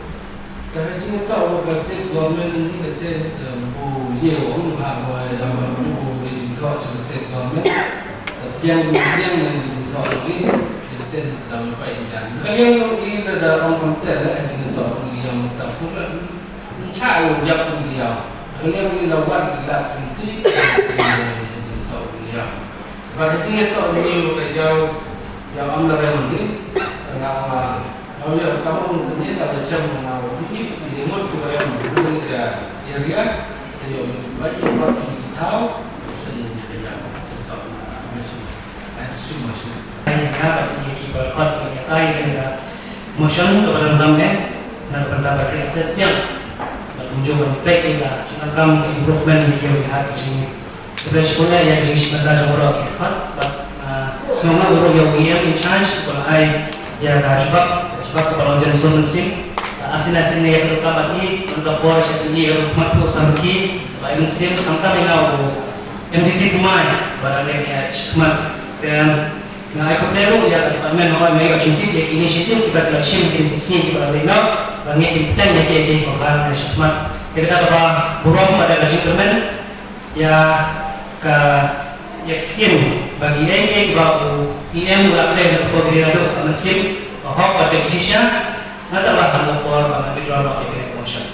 Ka jingtoh ka state government ni ka te, em, bu ye wong ha wa da man bu ye jingtoh ka state government. Ka piang, piang na jingtoh lagi, ka te da man pai jan. Ka yang i da da ong kam te la ka jingtoh ka yaw ka tapur la. Ncha u yap u liaw. Ka liang i la wan i la twenty, ka liang i la twenty. Ba ka jingtoh ni ka yaw, yaw am la rem ni. Nga, nga, nga, yaw ka mong ni la chem nga wa ni, ni mut ku rem ni ka area, ni yaw ni ba i ba ki thaw, sen ni ka yaw, jingtoh ni ka mission. Ai, nga ba ki, ki ba khot, ki ai, ki nga motion ka ba dang lam ne, na ka bynta ba ki assess biang. Ba kumjuh ban pek ki ka, jingkam ka improvement ki yow ki ha ki jing. Ka ba shibun ya ki jing shibun ka jong ro ki khot, ba, ah, sngewma ro yow ki in charge, ko ai, ya ka jubab, jubab ka ba long jen sun sing. Ah, asin asin ne ya ka ba i, man ka por sha ki, ya ka mat ko sam ki, ba in sim, kam kam ina u, M D C Tumai, ba da le ya, shikmat, ka, nga ai khublei ruh ya ka department, hoi, me yoh jingtip ya ki initiative, ki ba ki la shim, ki sngi, ki ba la leh noh, ba ngi ki pteng ya ki, ya ki, ko ba, nga shikmat. Ya ka da ka ba, burom, ba da ka jingkyrmen, ya ka, ya ki ktien, ba ki, eh, eh, ba u, E M, u la khleh, na ko, ki, na do, ka mynsiem, ka hok, ba ka jingshisha, nga ta ba, ka por, ba nga withdraw, ba ki, ki, motion.